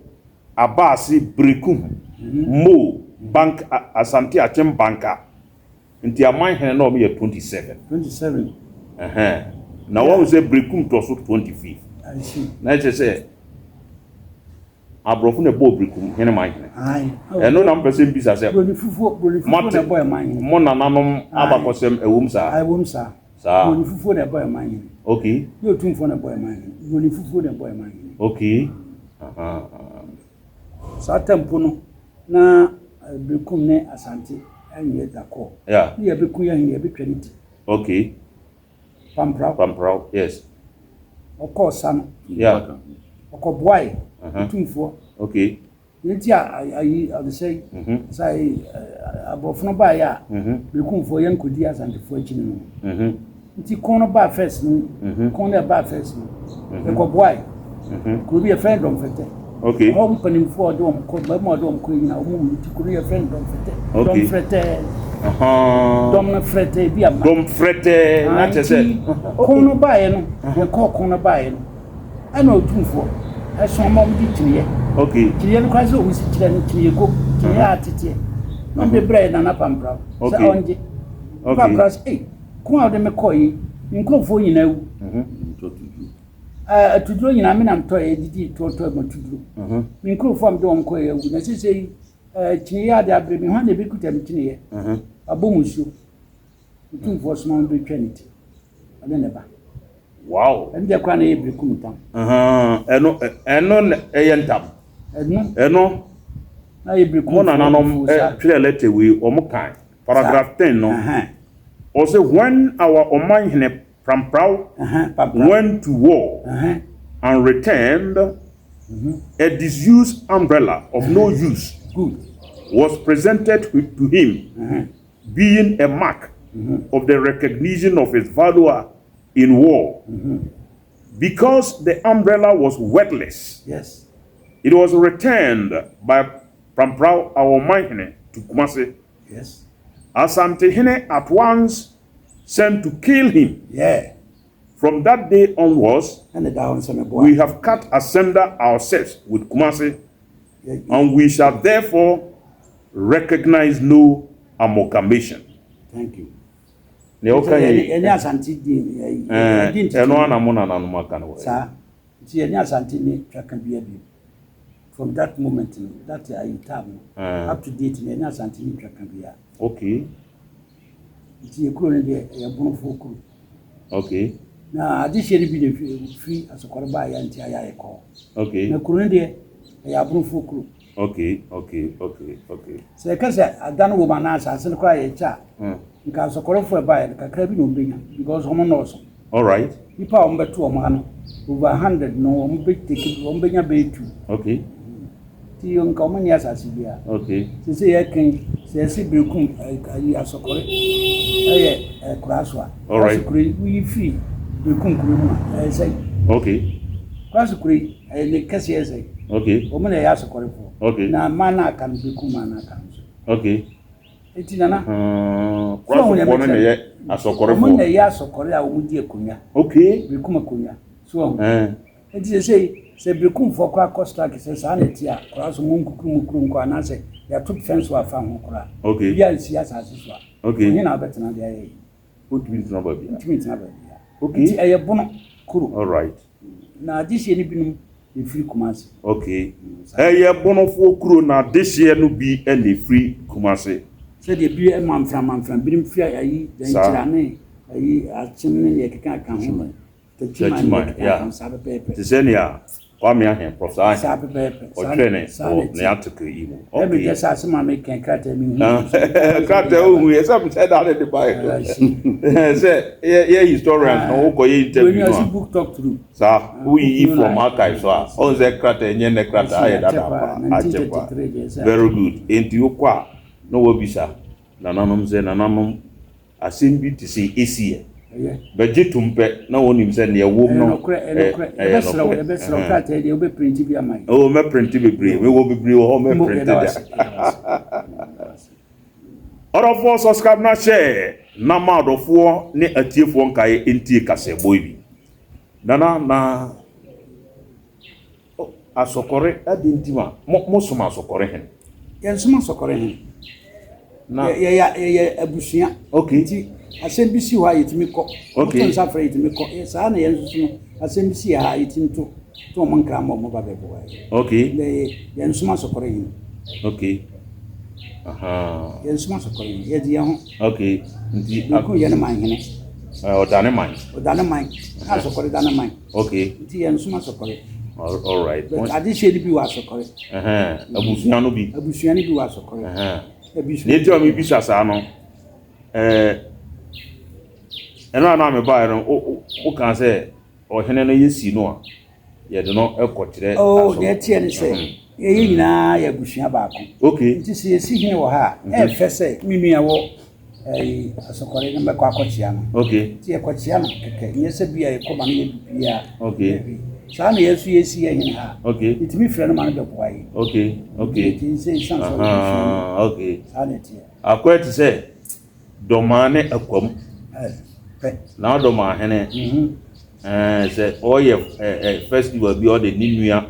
Abaase, Berekum, Mo, Bank, Asante Akyem Banka. Nti aman hene na wɔn yɛ 27. 27. Ɛhɛn. Na wɔn sɛ Berekum tɔ so 25. I see. Na ɛkyerɛ sɛ aborɔfo na ɛbɔɔ Berekum hene man hene. Aye. Ɛno na mpɛ sɛ mbisa sɛ Broni fufuo, broni fufuo na moate ɛbɔ ɛman hene. mo nananom abakɔsɛm ɛwom saa. Aye, wɔm saa. Saa. Broni fufuo na ɛbɔ ɛman hene. Okay. Ne otumfoɔ na ɛbɔ ɛman hene. Broni fufuo na ɛbɔ ɛman hene. Okay. Aha. Saa tempo no na Berekum ne Asante nyɛ dakɔɔ. Yeah. Ne yɛbɛku yɛn hene, yɛbɛtwa ne ti. Okay. Pampraw. Pampraw, yes. Ɔkɔɔ sa no. Yeah. Ɔkɔboae otumfoɔ. Okay. Deɛ nti a ayi ɔde sɛ sɛ ayi aborɔfo no baeɛ a Berekumfoɔ yɛnkɔdi Asantefoɔ akyi no no. Nti ko no baa first no, ko no ɛbaa first no, yɛkɔboae. Kuro bi yɛfrɛ no Dɔmfɛtɛ. Okay. Hɔ mpanimfoɔ a ɔde wɔn kɔ, mmarima a ɔde wɔn kɔ nyinaa, wɔn wu nti kuro no yɛfrɛ no Dɔmfɛtɛ. Okay. Dɔmfrɛtɛ. Dɔm no frɛtɛ bi ama. Dɔm frɛtɛ na kyerɛ sɛ. Nti ko no baeɛ no, yɛkɔɔ ko no baeɛ no, ɛna otumfoɔ ɛso ama wɔn de kyiniiɛ. Okay. Kyiniiɛ no koraa sɛ wɔn si kyerɛ no kyiniiɛ go, kyiniiɛ a ateteɛ. Na wɔn de brɛɛ Nana Pampraw sɛ ɔngye. Pampraw sɛ, ei, ko a wɔde me kɔɔ yi, me nkurɔfoɔ nyinaa awu. Atuduro nyinaa me na metɔeɛ didii toɔtoɔ ma atuduro. Me nkurɔfoɔ a mede wɔn kɔeɛ awu na seesei kyiniiɛ ade abere me, hwan na ɛbɛkuta me kyiniiɛ? Abɔ mu nsuo. Otumfoɔ soma me bɛtwa ne ti, ɔne ne ba. Wow. Ɛno deɛ koraa na ɛyɛ berekum ntam. Ɛno ɛno na ɛyɛ ntam. Ɛno. Ɛno. Na ɛyɛ berekum. Mo nananom twerɛ lɛtɛ wei wɔn kan paragraph 10 no. Ɔsɛ when our Ɔmanhene Prampraw went to war and returned, a disused umbrella of no use was presented to him, being a mark of the recognition of his valor in war. Because the umbrella was worthless, Yes. it was returned by Prampraw our Ɔmanhene to Kumasi. Yes. Asantehene at once sent to kill him. Yeah. From that day onwards, Ɛna da hɔ nsɛm ɛboa. we have cut asunder ourselves with Kumasi, and we shall therefore recognize no amalgamation. Thank you. Nea ɔka yi, Yɛne Asante di yɛdi ntete. ɛno ana mo nananom aka no wɔ. Saa. Nti yɛne Asante ne twaka bia bio. From that moment no, that ayi time no, up to date no, yɛne Asante ne twaka bia. Nti yɛ kuro no deɛ ɛyɛ Bonofoɔ kuro. Na adehyeɛ no bi na ɛfiri Asokɔre baeɛ nti ayɛ ayɛ kɔɔ. Na kuro no deɛ ɛyɛ Abonofoɔ kuro. Sɛ yɛka sɛ ada no wɔ mu anaa asase no koraa yɛkyɛ a, nka Asokɔrefoɔ ɛbaeɛ no kakra bi na wɔbɛnya because wɔn nnɔɔso. All right. Nipa a wɔbɛto wɔn ha no over 100 no wɔn bɛ take wɔn bɛnya bɛyɛ two. Ti nka wɔn nyɛ asase biara. Sese yɛka yi sɛ yɛsi Berekum ayi Asokɔre ɛyɛ ɛkora so a. All right. Asokɔre yi woyi firi Berekum kuro mu a ɛyɛ sɛ. Kora Asokɔre yi ɛyɛ ne kɛseɛ sɛ. Wɔn na ɛyɛ Asokɔrefoɔ. Na mmaa na aka no Berekum mmaa na aka no so. Eti nana. Kora Asokɔre no na ɛyɛ Asokɔrefoɔ. Wɔn na ɛyɛ Asokɔre a wɔn di akonnwa. Berekum akonnwa. So wɔn. Enti seesei, sɛ Berekumfoɔ koraa kɔ strike sɛ saa na ɛte a, koraa so monkukuru mo kuro nkɔ anaasɛ yɛato fɛn so afa ho koraa. Obiara nsi asase so a, ɔhe na wobɛtena de ayɛ yi? Wontumi ntena baabiara. Wontumi ntena baabiara. Nti ɛyɛ bono kuro. All right. Na adehyeɛ no binom Yɛfiri Kumasi. Ok. Ɛyɛ Bonofoɔ kuro na adehyeɛ no bi na ɛfiri Kumasi. Sɛdeɛ bi manfra manfra binom firi ayi Dankyira ne ayi Akyem ne deɛ ɛkeka ka ho. Techiman, yeah. Te sɛ nea Kwame Ahen, Professor Ahen, ɔtwerɛ ne wɔ ne article yi mu. Okay. Krataa ohu yɛ sɛ sɛ da ne de ba yɛ. Sɛ yɛ yɛ historians na wokɔ yɛ interview no a. Saa woyiyi from archives so a ɔn sɛ krataa nyɛ nnɛ krataa ayɛ dada paa akyɛ paa. Very good. Enti wokɔ a na wabisa nananom sɛ nananom Asɛm bi te sei esi ɛ. Bɛgye tom pɛ na wɔnim sɛ nea ɛwom no ɛyɛ nokorɛ. Yɛbɛsrɛ wo krataa yi deɛ wobɛprinte bi ama yɛn. Oh, mɛprinte bebree. Mewɔ bebree wɔ hɔ mɛprinte da. Ɔdɔfoɔ subscribe na share na ma adɔfoɔ ne atiefoɔ nkaeɛ ntie kaseɛbɔ yi bi. Nana na Asɔkɔre adɛn nti ma mo mo som asɔkɔre hene? Yɛn som asɔkɔre hene. Na yɛyɛ yɛyɛ abusua. Okay. Nti asɛm bi si hɔ a yɛtumi kɔ. Okay. Wɔto nsa frɛ yɛtumi kɔ. Saa na yɛn nso so no asɛm bi si ha a yɛtumi to to wɔn nkra ma wɔn ba bɛboa yɛn. Okay. Na yɛn som asɔkɔre hene. Okay. Aha. Yɛn som asɔkɔre hene. Yɛde yɛn ho. Okay. Nti. Beku yɛ ne man hene. Ɔdane man. Ɔdane man. Asɔkɔre dane man. Okay. Nti yɛn som asɔkɔre. All right. But adehyeɛ no bi wɔ asɔkɔre. Abusua no bi. Abusua no bi wɔ asɔkɔre. Abusua. Nea eti a mebisa saa no, ɛɛ ɛno a na mebaeɛ no, wokaa sɛ ɔhene no yɛsi no a, yɛde no kɔkyerɛ Oh, deɛ ɛteɛ ne sɛ yɛyɛ nyinaa yɛ abusua baako. Okay. Nti sɛ yɛsi hene wɔ ha a, ɛyɛ fɛ sɛ me nua wɔ ɛyi asɔkɔre no mɛkɔ akɔkyea no. Okay. Nti yɛkɔkyea no kɛkɛ, nyɛ sɛ bi a yɛkɔ ma no yɛ biribiara. Okay. Dabi. Saa na yɛn nso yɛsi yɛn hene ha. Okay. Yɛtumi frɛ no ma no bɛboa yɛn. Okay. Okay. Nti sɛ ɛsiane sɛ ɔyɛ abusua no. Okay. Saa na ɛteɛ. Akɔyɛ te sɛ Dɔmaa ne Akwam. Pɛ. Na Dɔmaa hene. Ɛɛ sɛ ɔyɛ ɛɛ festival bi ɔde ne nua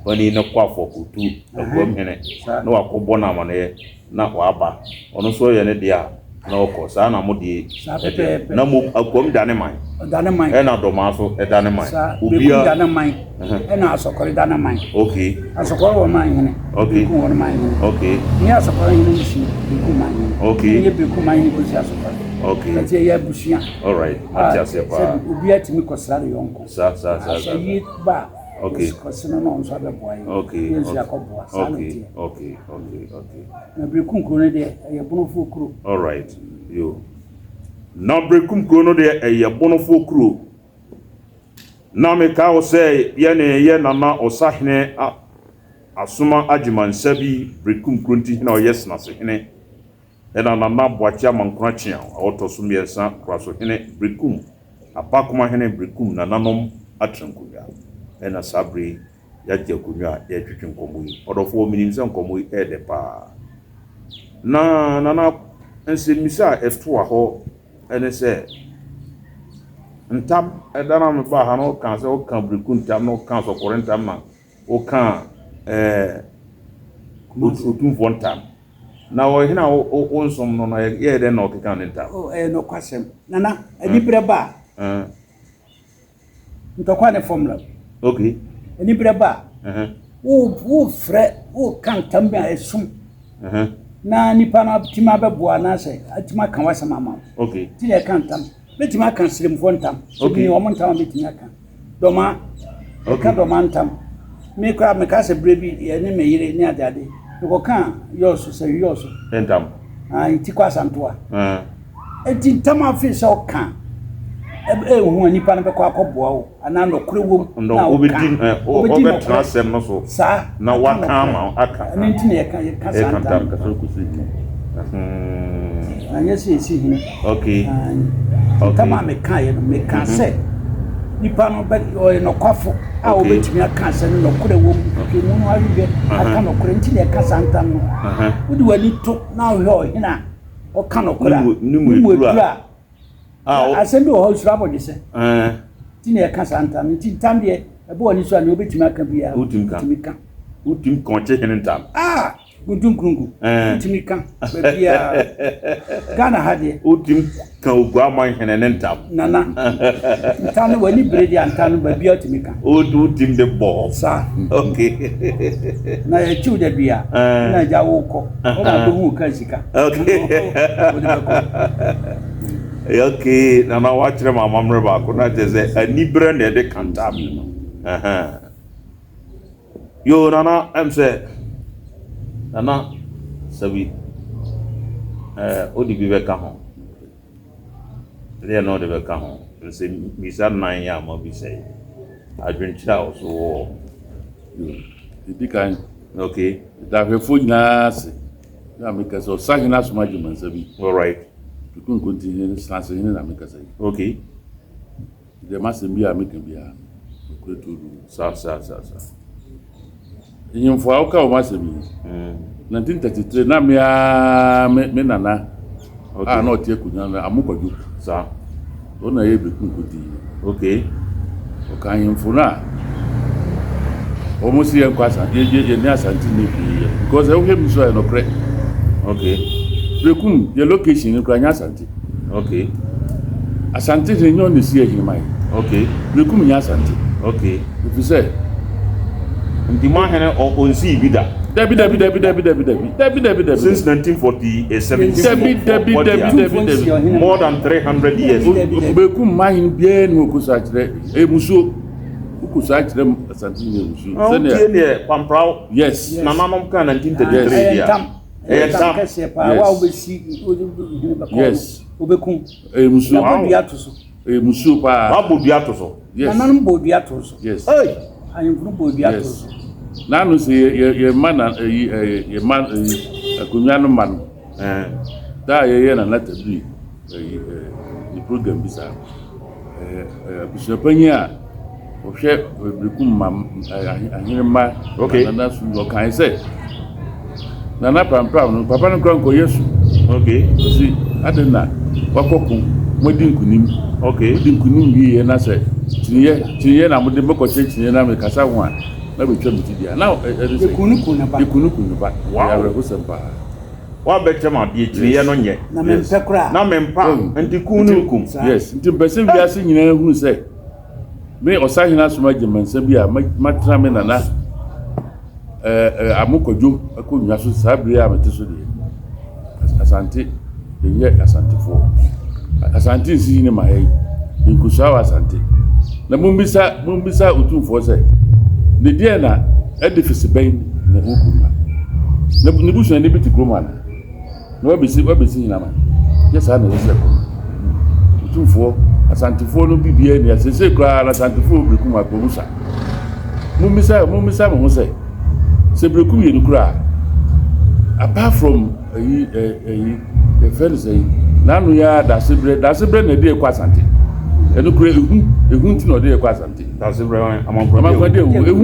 panin no kɔ afɔkotu Akwam hene na wakɔbɔ no amaneɛ na waba. Ɔno nso ɔyɛ ne deɛ a na ɔkɔ. Saa na mo deɛ ɛteɛ. Na mmom Akwam da ne man. Ɔda ne man. Ɛna Dɔmaa nso ɛda ne man. Saa. Bekum da ne man. Ɛna Asɔkɔre da ne man. Okay. Asɔkɔre wɔ man hene. Okay. Bekum wɔ ne man hene. Okay. Nyɛ Asɔkɔre hene ne si Bekum man hene. Okay. Nyɛ Bekum man hene kɔsi Asɔkɔre. Okay. Ɛti ɛyɛ abusua. All right. Mate aseɛ paa. Sɛbi obiara tumi kɔsra ne yɔnko. Sa sa sa sa. Sɛ yie ba a. Okay. Kɔsi no na ɔno nso abɛboa yɛn. Okay. Yɛn nso yɛakɔboa. Saa na ɛteɛ. Okay. Okay. Okay. Na Berekum kuro no deɛ ɛyɛ Bonofoɔ kuro. All right. Yo. Na Berekum kuro no deɛ ɛyɛ Bonofoɔ kuro. Na mekae wo sɛ yɛne yɛ nana Ɔsahene Asoma Agyemansa bi Berekum kuro nti hene a ɔyɛ Senasehene. Ɛna Nana Boakye Amankona Kyeaw a ɔtɔ so mmiɛnsa Kurasohene Berekum Abakomahene Berekum nananom atena nkonnwa. Ɛna saa bere yi yɛagye akonnwa a yɛretwetwe nkɔmmɔ yi. Ɔdɔfoɔ, menim sɛ nkɔmmɔ yi ɛyɛ dɛ paa. Na Nana, nsɛmmisa a ɛtoa hɔ ne sɛ, ntam, ɛda no a mebaa ha no wokaa sɛ woka Bereku ntam na woka Sɔkɔre ntam na woka ɛɛ Otumfoɔ ntam. Na ɔhene a wonsom no no, yɛyɛ dɛn na ɔkeka ne ntam? Oh, ɛyɛ nokwasɛm. Nana, aniberɛ ba a, ntɔkwa ne fɔmula. Okay. Aniberɛ ba a, wofrɛ, woka ntam bi a ɛsom na nipa no atumi abɛboa anaasɛ atumi aka w'asɛm ama wo. Okay. Nti na ɛka ntam. Mɛtumi aka Sremfoɔ ntam. Okay. Sɛ wɔn ntam a mɛtumi aka. Dɔma, ɛka dɔma ntam. Me koraa meka sɛ berɛ bi yɛne me yere ne adeade mekɔka yɔɔso sɛ yɔɔso. Ntam. Ah, nti kɔ asantoa. Enti ntam afei sɛ ɔka ɛhu a nipa no bɛkɔ akɔboa wo anaa nɔkorɛ wom na woka wobɛdi nɔkorɛ asɛm no so saa na waka ama aka ɛno nti na yɛka yɛka saa ntam hmm. anyɛ sɛ yɛsi hene okay ntam a mekaeɛ no meka mhm. sɛ nipa no bɛ ɔyɛ nɔkwafo a wɔbɛtumi aka asɛm no nɔkorɛ wom nhwehwɛmu no ahwehwɛ aka nɔkorɛ nti na ɛka saa ntam no wode w'ani to na wohwɛ ɔhene a ɔka nɔkorɛ a ne mu aduru a asɛm bi wɔ hɔ nsuro abɔdwesɛ nti na ɛka saa ntam nti ntam deɛ ɛbɔ w'ani so a nea wobɛtumi aka biara wotumi ka wotumi ka ɔkye hene ntam ah! Kuntunkurunku. Wotumi ka baabiara. Ghana ha deɛ. Wotumi ka Oguaman hene ne ntam. Nana, ntam no w'ani bere deɛ ntam no baabiara wotumi ka. Wotumi de bɔ hɔ. Saa. Okay. Na yɛkyiw da bi a, na agya wokɔ. Wɔn a bɛhu wo ka sika. Okay. Wode bɛkɔ. Okay, Nana wakyerɛ ma amammerɛ baako na kyerɛ sɛ aniberɛ na ɛde ka ntam. Yoo Nana ɛm sɛ Nana sabi ɛɛ wode bi bɛka ho ɛdeɛ na wode bɛka ho nsɛ misa nan a mabisa yi adwenkyerɛ a ɔso wɔ Yoo ɛdi kan okay meda ahwɛfoɔ nyinaa ase na meka sɛ ɔsahene asoma agyemansa bi alright Tukunkontihene Sasehene na mekasa yi okay Deɛ m'asɛm biara a meka biara no, nokorɛ turodoo. Saa, saa, saa, saa. Nhemfo a woka wɔn asɛm yi, 1933 na me ara me me nana a na ɔte akonnwa no Amo Kwadwo. Saa. Ɔno na ɛyɛ Bekum Kodi. Okay. Ɔka ahemfo no a wɔn si yɛn kɔ asante yɛ yɛ ne asante ne hwee yɛ because ɛwohwɛ mi so a ɛnɔkorɛ. Okay. Bekum yɛ location no kura nyɛ asante. Okay. Asante hene nyɛ ɔna esi ahene yi. Okay. Berekum nyɛ Asante. Okay. Efi sɛ. Nti mo ahene ɔnsii bi da. Dabi dabi dabi dabi dabi dabi dabi dabi dabi. Since 1940 17 Dabi dabi dabi dabi dabi. More than 300 years. Berekum mma ahene biara ni hɔ kosa akyerɛ emusuo. Wokosa akyerɛ Asante nyɛ emusuo. Sɛnea. Wotie deɛ Pamprao. Yes. Nananom kaa 1933 deɛ. Ɛyɛ ntam kɛseɛ paa. Wo a wobɛsi hene bɛkɔ no, wobɛkum. Ɛyɛ musuo. Yɛabɔ dua to so. Ɛyɛ musuo paa. Wabɔ dua to so. Yes. Nananom bɔ dua to so. Yes. Hey. Ahemfo no bɔ dua to so. N'ano sɛ yɛ yɛ yɛ mma na ɛyi ɛyɛ yɛ mma ɛyi akonnwa no ma no. Da a yɛyɛ nana tabiri ɛyi ɛɛ ne program bi saa. Abusuapanyin a ɔhwɛ Berekum ma ahenemma okay. Nana so ɔkae sɛ Nana Prampram no papa no kora nkɔyɛ su. Okay. Ɔsi adɛn na wakɔ ko moadi nkunim. Okay. Modi nkunim wieɛ na sɛ kyiniiɛ kyiniiɛ na mode mɛkɔkyerɛ kyiniiɛ na mekasa ho a na bɛtwa me ti deɛ na ɛde sɛ yɛkunu kun ne ba. Yɛkunu kun ne ba. Wow. Ɛyɛ awerɛhosɛm paa. Woabɛkyɛ me adeɛ, kyiniiɛ no nyɛ. Na mempɛ koraa. Na mempa, nti kun no nkum. Yes, nti mepɛ sɛ wiase nyinaa hunu sɛ me Ɔsahene Asoma Agyemansa bi a matena me nana Amo Kwadwo akonnwa so saa bere a mete so deɛ, Asante, yɛnyɛ Asantefoɔ. Asante nsi hene ma yɛn, yɛnkosua wɔ Asante. Na mommisa, mommisa Otumfoɔ sɛ, ne deɛn na edifice bɛn na ɛwɔ kurom ha? Na ne busuani bi te kurom anaa? Na wabɛsi, wabɛsi hene ama? Nyɛ saa na ɛsɛ sɛ ɛkɔ no. Otumfoɔ, Asantefoɔ no biribiara nni ha. Seesei koraa no Asantefoɔ wɔ Berekum ha, kurom sa. Mommisa, mommisa mo ho sɛ, sɛ Berekum yɛ no kuro a, apart from ɛyi, ɛyi, yɛfrɛ no sɛn, n'ano yi ara Dasebrɛ, Dasebrɛ na ɛde yɛ kɔ Asante. Ɛno koraa ehu, ehu nti na ɔde yɛ kɔ Asante. Dasebrɛ wɔn, Amankwade ehu, ehu,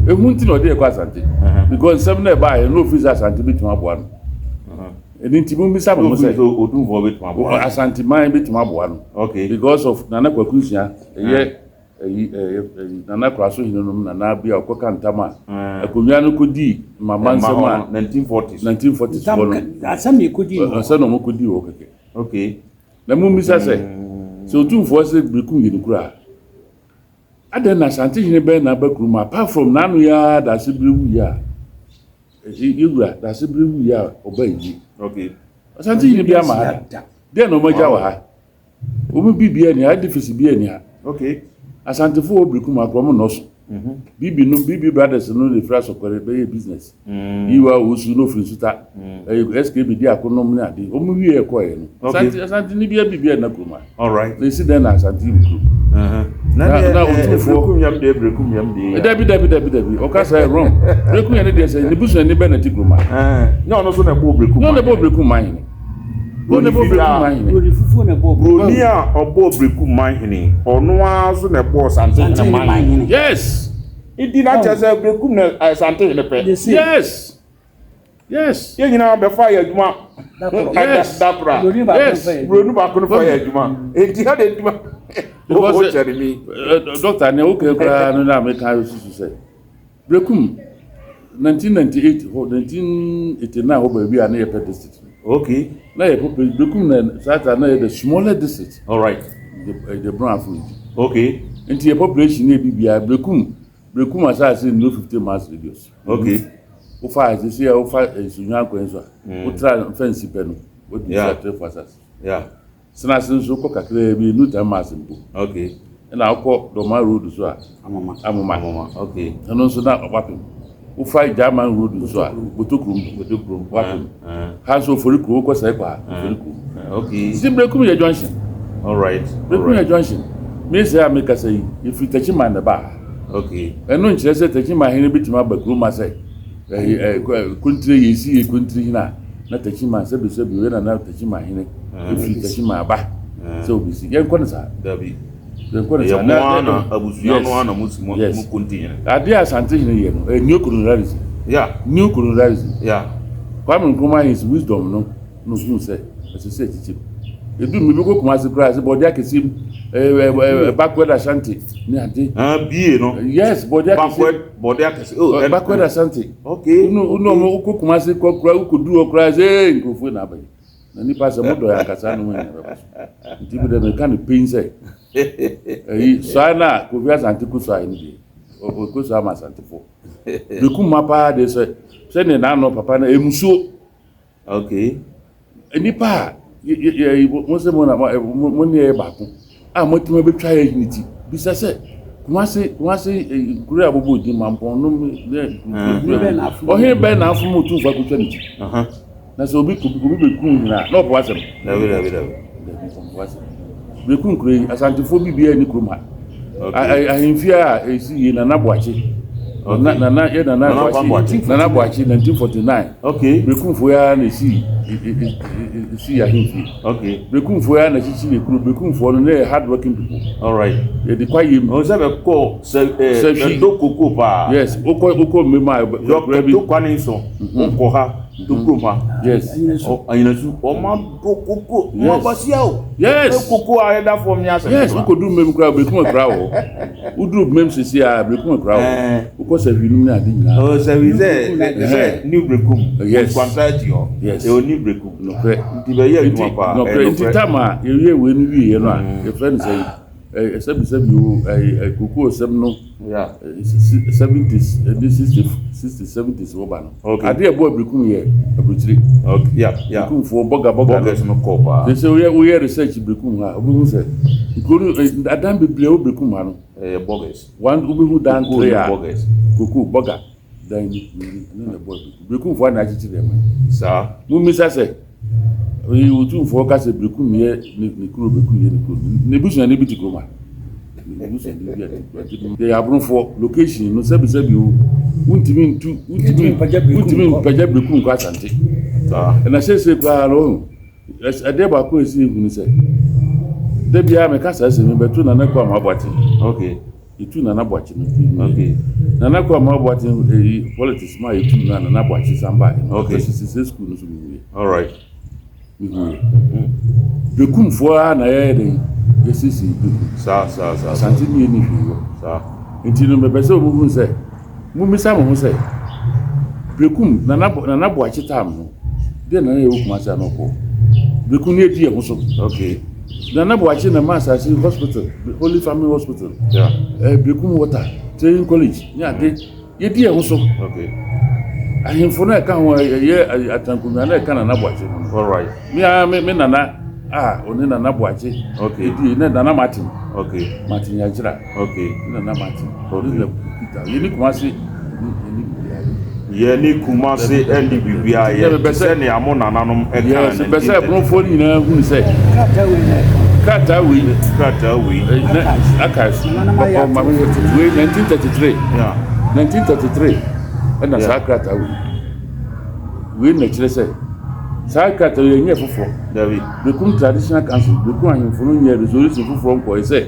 ehu nti na ɔde yɛ kɔ Asante. Because nsɛm na ɛbaeɛ no ofiri sɛ Asante bɛtumi aboa no. Ɛno nti mommisa mo ho sɛ, Otumfoɔ bɛtumi aboa no. Asanteman bɛtumi aboa no. Okay. Because of Nana Kwaku Nsia, ɛyɛ ɛyi ɛyɛ ɛyi Nana Kuraso hene nom nana bi a ɔkɔka ntam a akonnwa no kɔdii mama nsɛm a 1940s 1940s Ntam hɔ no ka asɛm na ɛkɔdii no hɔ. asɛm na wɔkɔdii hɔ kɛkɛ. Okay. Na mommisa sɛ, sɛ Otumfoɔ sɛ Berekum yɛ ne kuro a, adɛn na Asante hene bɛn na aba kurom apart from n'ano yi ara Daasebere wuiɛ a yɛwura Daasebere wuiɛ a ɔbaa yie. Okay. Asante hene bi ama ha da. Deɛn na wɔagya wɔ ha? Wɔn biribiara nni ha, edifice biara nni ha. Okay. Asantefo wɔ Berekum ha koraa, wɔn nnɔɔso. Bibi no, Bibi brothers no na efiri Asɔkɔre bɛyɛ business. Yiwa Owusu na ofiri Nsuta. Ɛyɛ SKB di akonom ne ade. Wɔn wie kɔɛ no. Asante Asante ni bia biribiara nna kurom ha. All right. Na esi dɛn na Asante yi kurom? Na na otumfoɔ. Berekum yam deɛ Berekum yam deɛ. Dabi dabi dabi dabi. Ɔka sɛ wrong. Berekum yɛ ne deɛ sɛ ne busuani bɛ na ti kurom ha. Nyɛ ɔno so na ɛbɔ Berekum. Nyɛ ɔno na ɛbɔ Berekum man hene. Broni fitaa. Broni a ɔbɔɔ Berekum man hene, ɔno ara nso na ɛbɔɔ Santehene man hene. Yes. Nti na kyerɛ sɛ Berekum na ɛyɛ Santehene pɛ. Yes. Yes. Yɛn nyinaa bɛfa yɛ adwuma. Yes. Da koro a. Yes. Broni baako no fa yɛ adwuma. Nti ha de adwuma. Because doctor nea woka koraa no na meka susu sɛ Berekum. 1998 hɔ, 1989 hɔ baabi a na yɛpɛ district no. Okay. Na yɛ population, Berekum na saa time na yɛ the smaller district. All right. The, the Brong Ahafo region. Okay. Nti yɛ population yɛ biribiara, Berekum, Berekum asase nnuru 50 miles radius. Okay. Wofa sisi a wofa Nsuhwan kwan so a, wotra fɛnsi pɛ no, wodi Nsuatrefo asase. Yeah. Senase nso kɔ kakraa bi, ɛnnu 10 miles mpo. Okay. Ɛna wokɔ Dormaa road so a, Amoma. Amoma. Amoma, okay. Ɛno nso na wapem. Wofa German road nso a, Botokurom. Botokurom. Wapem. Ha nso Oforikrom, wokɔ Sɛkɔ a, Oforikrom. Okay. Nti Berekum yɛ junction. All right. Berekum yɛ junction. Me sɛ a mekasa yi, yɛfiri Techiman na ɛbaa ha. Okay. Ɛno nkyerɛ sɛ Techiman hene bɛtumi aba kurom ha sɛ ɛyi ɛ Kontire yɛsi yɛ Kontire hene a, na Techiman sɛbi sɛbi oyɛ nana Techiman hene ɛfiri Techiman aba sɛ obɛsi. Yɛnkɔ no saa. Dabi. Yɛnkɔ no saa. Ɛyɛ mo ara na abusua no ara na mo si mo Konti hene. Adeɛ a Asante hene yɛ no, ɛyɛ neo colonialism. Yeah. Neo colonialism. Yeah. Kwame Nkrumah his wisdom no na ohuu sɛ ɛsɛ sɛ ɛkyekyɛ mu. Edu mmere bi kɔ Kumasi koraa sɛ bɔde akɛseɛ mu ɛɛ ɛɛ backward Ashanti ne ade. Ah bie no. Yes bɔde akɛseɛ. Backward bɔde akɛseɛ. Oh ɛn. Backward Ashanti. Okay. Wonu wonu ɔmo wokɔ Kumasi kɔ kura wokɔ duru hɔ koraa sɛ ee nkurɔfoɔ na aba yi. Na nipa sɛ mo dɔ yɛ ankasa no mo nyɛ bɛkɔ so. Nti mi dɛ mi ka no pin sɛ ɛyi saa na Kofi Asante kɔ so ayɛ no deɛ ɔkɔ so ama Asantefoɔ. Bekum ma paa deɛ sɛ sɛdeɛ n'ano papa no emusuo. Okay. Nnipa a yɛ mo sɛ mo na mo ne yɛ baako a moatumi abɛtwa yɛ ne ti bisa sɛ Kumase Kumase nkuro a bɔbɔ din Mampɔn nom ne ɔhene bɛn na afom otumfo akotwa ne ti na sɛ obi obi bɛku hene a na ɔpɛ asɛm. Dabi dabi dabi. Dabi ɔmpɛ asɛm. Bɛku nkuro yi Asantefoɔ biribiara ni kurom ha. Ahemfie a ɛsi yie Nana Boakye. Nana yɛ Nana Boakye Nana Boakye 1949. Okay. Berekumfoɔ yi ara na ɛsi ɛsi ahemfie. Okay. Berekumfoɔ yi ara na ɛkyekyere kuro. Berekumfoɔ no na yɛ hard working people. All right. Yɛde kwa yam. Ɔn sɛ bɛkɔ sɛ ɛɛ bɛdɔ koko paa. Yes. Wokɔ wokɔ mmem a kura bi. Yɔ kɔ ne nso. Wokɔ ha. Tokuro ma. Yes. Anyinasu. Ɔma do koko. Yes. Mabasia o. Yes. Koko a ɛda fam ni asɛm. Yes. Wokɔduru mmem koraa berekum akura wɔ hɔ. Woduru mmem sisi a berekum akura wɔ hɔ. Wokɔ sahwi nom ne ade nyinaa. Ɔ sahwi sɛ sɛ new berekum. Yes. Nkwanta akyi hɔ. Yes. Ɛwɔ new berekum. Nokorɛ. Nti bɛyɛ adwuma paa. Nokorɛ. Nti tam a yɛwie wei no wieɛ no a yɛfrɛ no sɛ sɛbisɛbi o kokoo sɛm no. 70s ɛde 60 60 70s wɔ ba no. Okay. Ade a ɛbɔ abirikum yɛ aburukyire. Okay, yeah, yeah. Birikumfoɔ bɔga bɔga. Bɔgas no kɔ paa. Sɛ sɛ woyɛ woyɛ research birikum ha, wobɛhu sɛ nkuro no eh, adan bebree a wɔ birikum ha no. Ɛyɛ bɔgas. One wobɛhu dan Kokoo tere ne a bɔgas. koko bɔga dan bi ɛno na ɛbɔ abirikum. Birikumfoɔ na akyekyere ɛman. Saa. Mummisa sɛ Oyi Otumfoɔ ka sɛ Berekum yɛ ne ne kuro, Berekum yɛ ne kuro. Ne busuani bi te kurom ha. Ne busuani bi te kurom ha. Yɛyɛ abrofoɔ, location no sɛbi sɛbi o, wontumi ntu, wontumi wontumi mpagya Berekum nkɔ Asante. Ɛna seesei koraa no, wohu, adeɛ baako a ɛsɛ yɛhu ne sɛ, da biara meka saa asɛm yi, bɛto Nana Kwame Aboakye. Okay. Yɛtuu Nana Boakye no firi mu. Okay. Nana Kwame Aboakye eyi politics mu a yɛtuu no a Nana Boakye san baeɛ no. Okay. Sisi sɛ school no so mehuiɛ. All right. Mehuiɛ. Bekumfoɔ ara na yɛyɛ den yɛsiesie Bekum. Saa saa saa. Asante ni yɛnni hwee wɔ. Saa. Nti no mepɛ sɛ wɔhunu sɛ mommisa mo ho sɛ Bekum Nana Nana Boakye tam no Deɛ na na yɛwɔ Kumasi a na ɔkɔ Beku ne adi yɛn ho so. Okay. Nana Boakye na ma asase hospital, Holy Family Hospital, yeah. eh, Bekum Water, Training College, ne ade. Yɛdi yɛn ho so. Okay. Ahemfo na ɛka ho ɛyɛ atankonwa na ɛka Nana Boakye ho no. All right. Me a me, me nana a ɔne Nana Boakye. Okay. Ɛdi ne Nana Martin. Okay. Martin Yankyera. Okay. Ne Nana Martin. Okay. Ne na Peter. Yɛni Kumasi yɛni biribiara yɛ. Yɛni Kumasi ɛni biribiara yɛ sɛnea mo nananom ɛkaa Yes, mepɛ sɛ ɛbonofoɔ no nyinaa hunu sɛ. Krataa wei na ɛka. Krataa wei. Krataa wei. Na archives. Ɔ ma me wei 1933. Yeah. 1933 ɛna saa krataa wei. Wei na ɛkyerɛ sɛ saa krataa wei ɛnyɛ foforɔ. Dabi. Bekum Traditional Council, Bekum ahemfo no nyɛ resolution foforɔ nkɔɛ sɛ.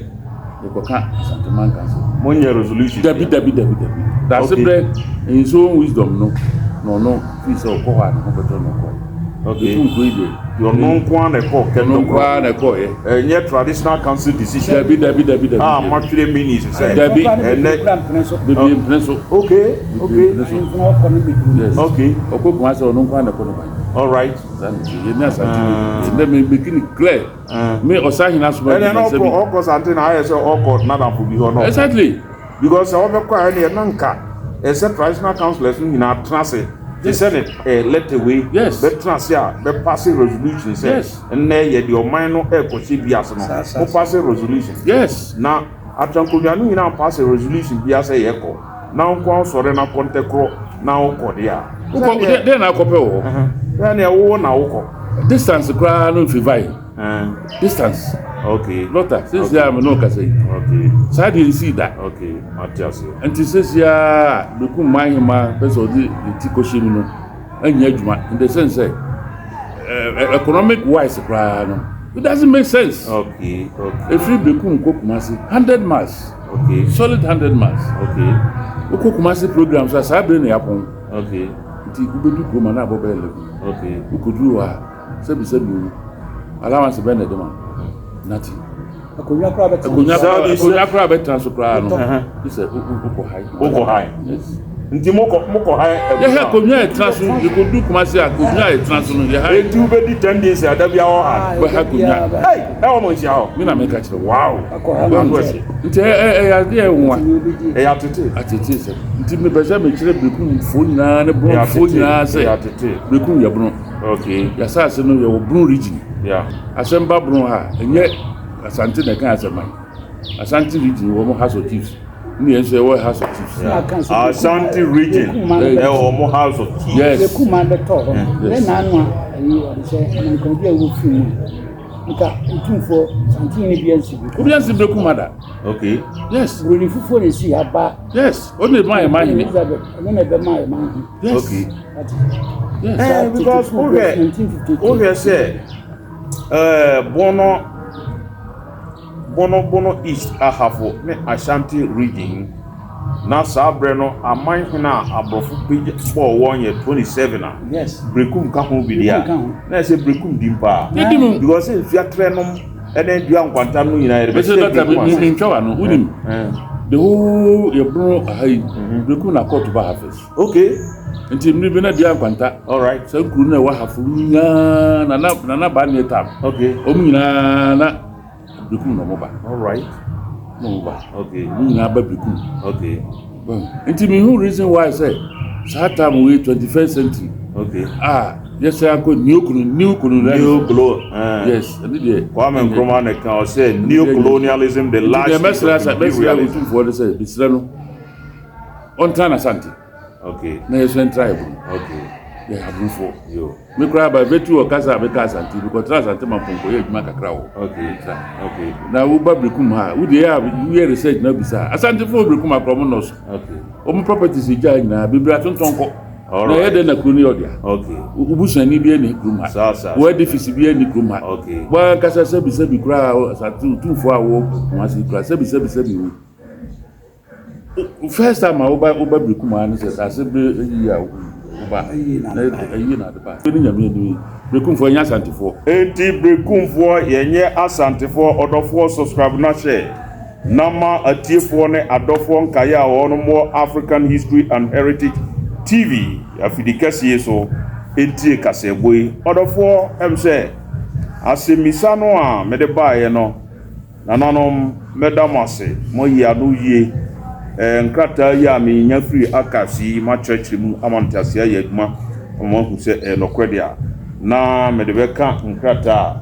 Yɛkɔka Asanteman Council. Mo nyɛ resolution. Dabi dabi dabi dabi. Daase brɛ in his own wisdom no na ɔno fii sɛ ɔkɔ hɔ a ne ho bɛtɔ no ɔkɔe. Okay. Berekum kuro yi deɛ. Deɛ ɔno nko ara na ɛkɔɔ Ɔno nko kɛntɔkorɔ. ara na ɛkɔɔyɛ. Ɛnyɛ traditional council decision. Dabi dabi dabi dabi. A moatwerɛ minutes sɛ. Dabi. Ɛnɛ. Kura mpene so. Bebree mpene so. Okay, okay. Bebree mpene so. Ahemfo na ɔkɔ no bebree. Yes. Okay. Ɔkɔ Kumasi ɔno nko ara na ɛkɔ no kwan. All right. Saa na ɛteɛ. Yɛne Asante ni. Ɛnɛ me make it clear. Me Ɔsahene asoma Ɛnɛ na bi ɔkɔ ɔkɔ Sante na ayɛ sɛ ɔkɔ n'adamfo bi hɔ na ɔkɔ. Exactly. Because sɛ ɔbɛkɔ a ɛneɛ na nka ɛsɛ traditional councillors no nyinaa tena ase te sɛ ne eh, letter wei Yes. bɛtena ase a bɛpase resolution sɛ Yes. nnɛ yɛde ɔman no ɛrekɔhyɛ bi ase no Saa, saa, mo pase resolution Yes. na atrankonnwa no nyinaa mpase resolution biara sɛ yɛkɔ na wo nko ara wosɔre na kɔntɛkorɔ na wokɔ deɛ a Wokɔ sɛdeɛ dɛn na akɔpɛ wɔ hɔ? sɛdeɛ wo na wokɔ. Distance koraa no mfi vae. Distance. Okay. Doctor, sisi a me no kasa yi. Okay. Saa deɛ nsii da. Okay, mate aseɛ. Nti sisi a bekum man hema pɛ sɛ ɔde ne ti kɔhyɛ mu no anyɛ adwuma in the sense sɛ economic wise koraa no it doesn't make sense. Okay, okay. Efiri Bekum kɔ Kumasi 100 miles. Okay. Solid 100 miles. Okay. Wokɔ Kumasi program so a saa bere na yɛapɔn. Okay. Nti wobɛdu kurom a na abɔ bɛyɛ 11. Okay. Wokɔduru hɔ a sɛbisɛbi o allowance bɛn na ɛde ma nothing. Akonnwa koraa bɛtena Akonnwa so. koraa akonnwa koraa bɛtena so koraa no gye sɛ wokɔ hae. Wokɔ hae. Yes. Nti mokɔ mokɔ hae Yɛhwɛ abusua. akonnwa a ɛtena so yɛkɔdu Kumasi a akonnwa a ɛtena so no yɛ hae. Enti wobɛdi 10 days a da biara wɔ ha. Wobɛha akonnwa. Hey, ɛwɔ mo nhyia hɔ. Me na meka kyerɛ wo. Wow. Akɔ ha no Ano nkyɛ. ɛhye. Nti ɛyɛ adeɛ a ɛnwa. Nti nea obɛdi. Ɛyɛ atete. Atete sɛm. Nti mepɛ sɛ mekyerɛ Berekumfoɔ nyinaa ne Ɛyɛ Borɔnfoɔ atete. nyinaa Ɛyɛ sɛ atete. Berekum yɛ Bono. Okay. Yɛasase no yɛwɔ Bono region. Yeah. Asɛm ba Bono ha a, ɛnyɛ Asante na ɛka asɛm man. Asante region wɔ mo House of Chiefs. Ne yɛn nso yɛwɔ House of Chiefs. Yeah. Ashanti region ɛwɔ mo House of Chiefs. Yes. Berekum man bɛtɔɔ hɔ no, Yes. ne naano a ɛyi ɔde sɛ amankwan bi a ɛwɔ firi mu a, nka Otumfoɔ Santehene bi ansi Berekum. Obi ansi Berekum ha da. Okay. Yes. Buroni fufuo na esi ha ba. Yes. Ɔno na ɛma yɛ man hene. Elizabeth, ɔno na ɛbɛma yɛ man hene. Yes. Okay. Yes. Eh, because wohwɛ wohwɛ sɛ eh, Bono Bono Bono East Ahafo ne Ashanti region na saa berɛ no aman hene a aborɔfo pagya bɔɔ wɔn yɛ 27 a Yes. Berekum ka ho bi deɛ Berekum a ka ho. na ɛsɛ Berekum din paa Yɛdi mu. because sɛ nsuatrɛ nom ɛne dua nkwanta no nyinaa yɛde Mese bɛhyɛ dɔkta Berekum ase. mentwa w'ano wonim the whole yɛbono ha yi Berekum na kɔɔto ba ha first. Okay. Nti mmere bi na dua nkwanta. All right. Saa nkuro no a ɛwɔ ahafo no nyinaa na na nana ba ne tam. Okay. Wɔn nyinaa na Berekum na wɔn ba. All right. Na wɔn ba. Okay. Wɔn nyinaa ba Berekum. Okay. Nti mi hu reason why sɛ saa time wei 21st century. Okay. A yɛsɛ akɔ new colonial new colonialism. New colonial. Uh, yes. Ɛne deɛ. Kwame Nkrumah na kan ɔsɛ neo colonialism the last. Nti deɛ mɛsrɛ asa mɛsrɛ otumfoɔ de sɛ bisrɛ no. Ɔntra n'Asante. Okay. Na yɛsua ntra yɛ bunu. Okay. Yɛ abunufoɔ. Yo. Me koraa ba bɛtu wɔ kasa a bɛka Asante mekɔtra Asante ma mpɔnkɔ yɛ adwuma kakra wɔ. Okay. Tra. Okay. Na woba Berekum ha wo deɛ a woyɛ research na bisa Asantefoɔ Berekum akora ɔmo nnɔɔso. Okay. Ɔmo properties gyaa nyinaa bebree atontɔn kɔ. All Na ɛyɛ right. dɛn na kuro no yɛ ɔdea? Okay. Wo busuani bi ani kurom ha. Saa saa. Wo edifice bi ani kurom ha. Okay. Wankasa sɛbi sɛbi koraa Asante otumfoɔ a wɔ Kumasi koraa sɛbi sɛbi sɛbi wo. First time a woba woba Berekum ha ne sɛ asase bere ayi a woba ayi na ade ba. Ne nyame anim yi Berekumfoɔ nyɛ Asantefoɔ. Enti Berekumfoɔ yɛnyɛ Asantefoɔ ɔdɔfoɔ subscribe na share na ma atiefoɔ ne adɔfoɔ nkaeɛ a wɔnom wɔ African History and Heritage TV afidi kɛseɛ yi so ntie kaseɛbɔ yi ɔdɔfoɔ ɛm sɛ asɛmmisa no a mede baeɛ no Nananom, mɛda mo ase, moayi ano yie. Ɛɛ, nkrataa yi a menya firii archives yi, makyerɛkyerɛ mu ama nteaseɛ ayɛ adwuma ama moahu sɛ ɛyɛ nɔkorɛ deɛ a, na mede bɛka nkrataa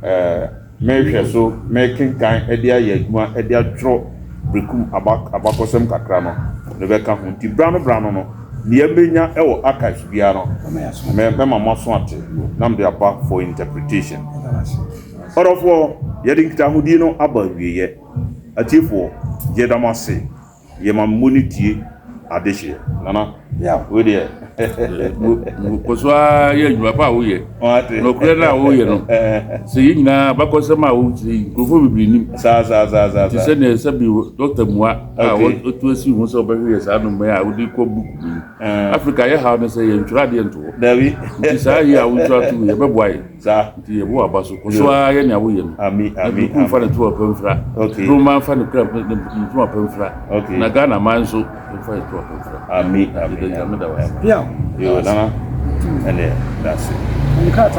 a ɛɛ, merehwɛ so merekenkan de ayɛ adwuma de atwerɛ Berekum aba abakɔsɛm kakra no, mede bɛka ho. Nti berɛ ano berɛ ano no, deɛ mɛnya wɔ archives biara no, mɛ, mɛma moaso ate na mede aba for interpretation. Ɔdɔfoɔ, yɛde nkitahodie no aba awieɛ. Atiefoɔ, yɛda mo ase. Yɛma mo ne tie. adehyeɛ. Nana, wei deɛ. Kɔ so ara yɛ adwuma pa a woyɛ. Nokorɛ no a woyɛ no, sɛ yɛn nyinaa abakɔsɛm a wokyerɛ yi, nkurɔfoɔ bebree nim. Saa saa saa saa. Te sɛ nea sɛbi Dɔkta Mua a ɔtu asi ho sɛ ɔbɛhwɛ yɛ saa nnoma yi a wode kɔ book mu yi. Africa yɛ haw ne sɛ yɛntwerɛ adeɛ nto hɔ. Dabi. Nti saa yi a wotwerɛ ato yi ɛbɛboa yɛn. Saa. Nti yɛbɔ w'aba so. Kɔ so ara yɛ nea woyɛ no. Ami Na ami Berekum ami. fa ne ntoma pa mfira. Okay. Broma mfa ne kura ne ntoma pa mfira. Okay. Na Ghana man nso mfa yɛ ntoma pa mfira. Ami ami Yɛda Nyame ami. da wo ase. Piaw. Yo nana ɛneɛ dase. Nkrataa.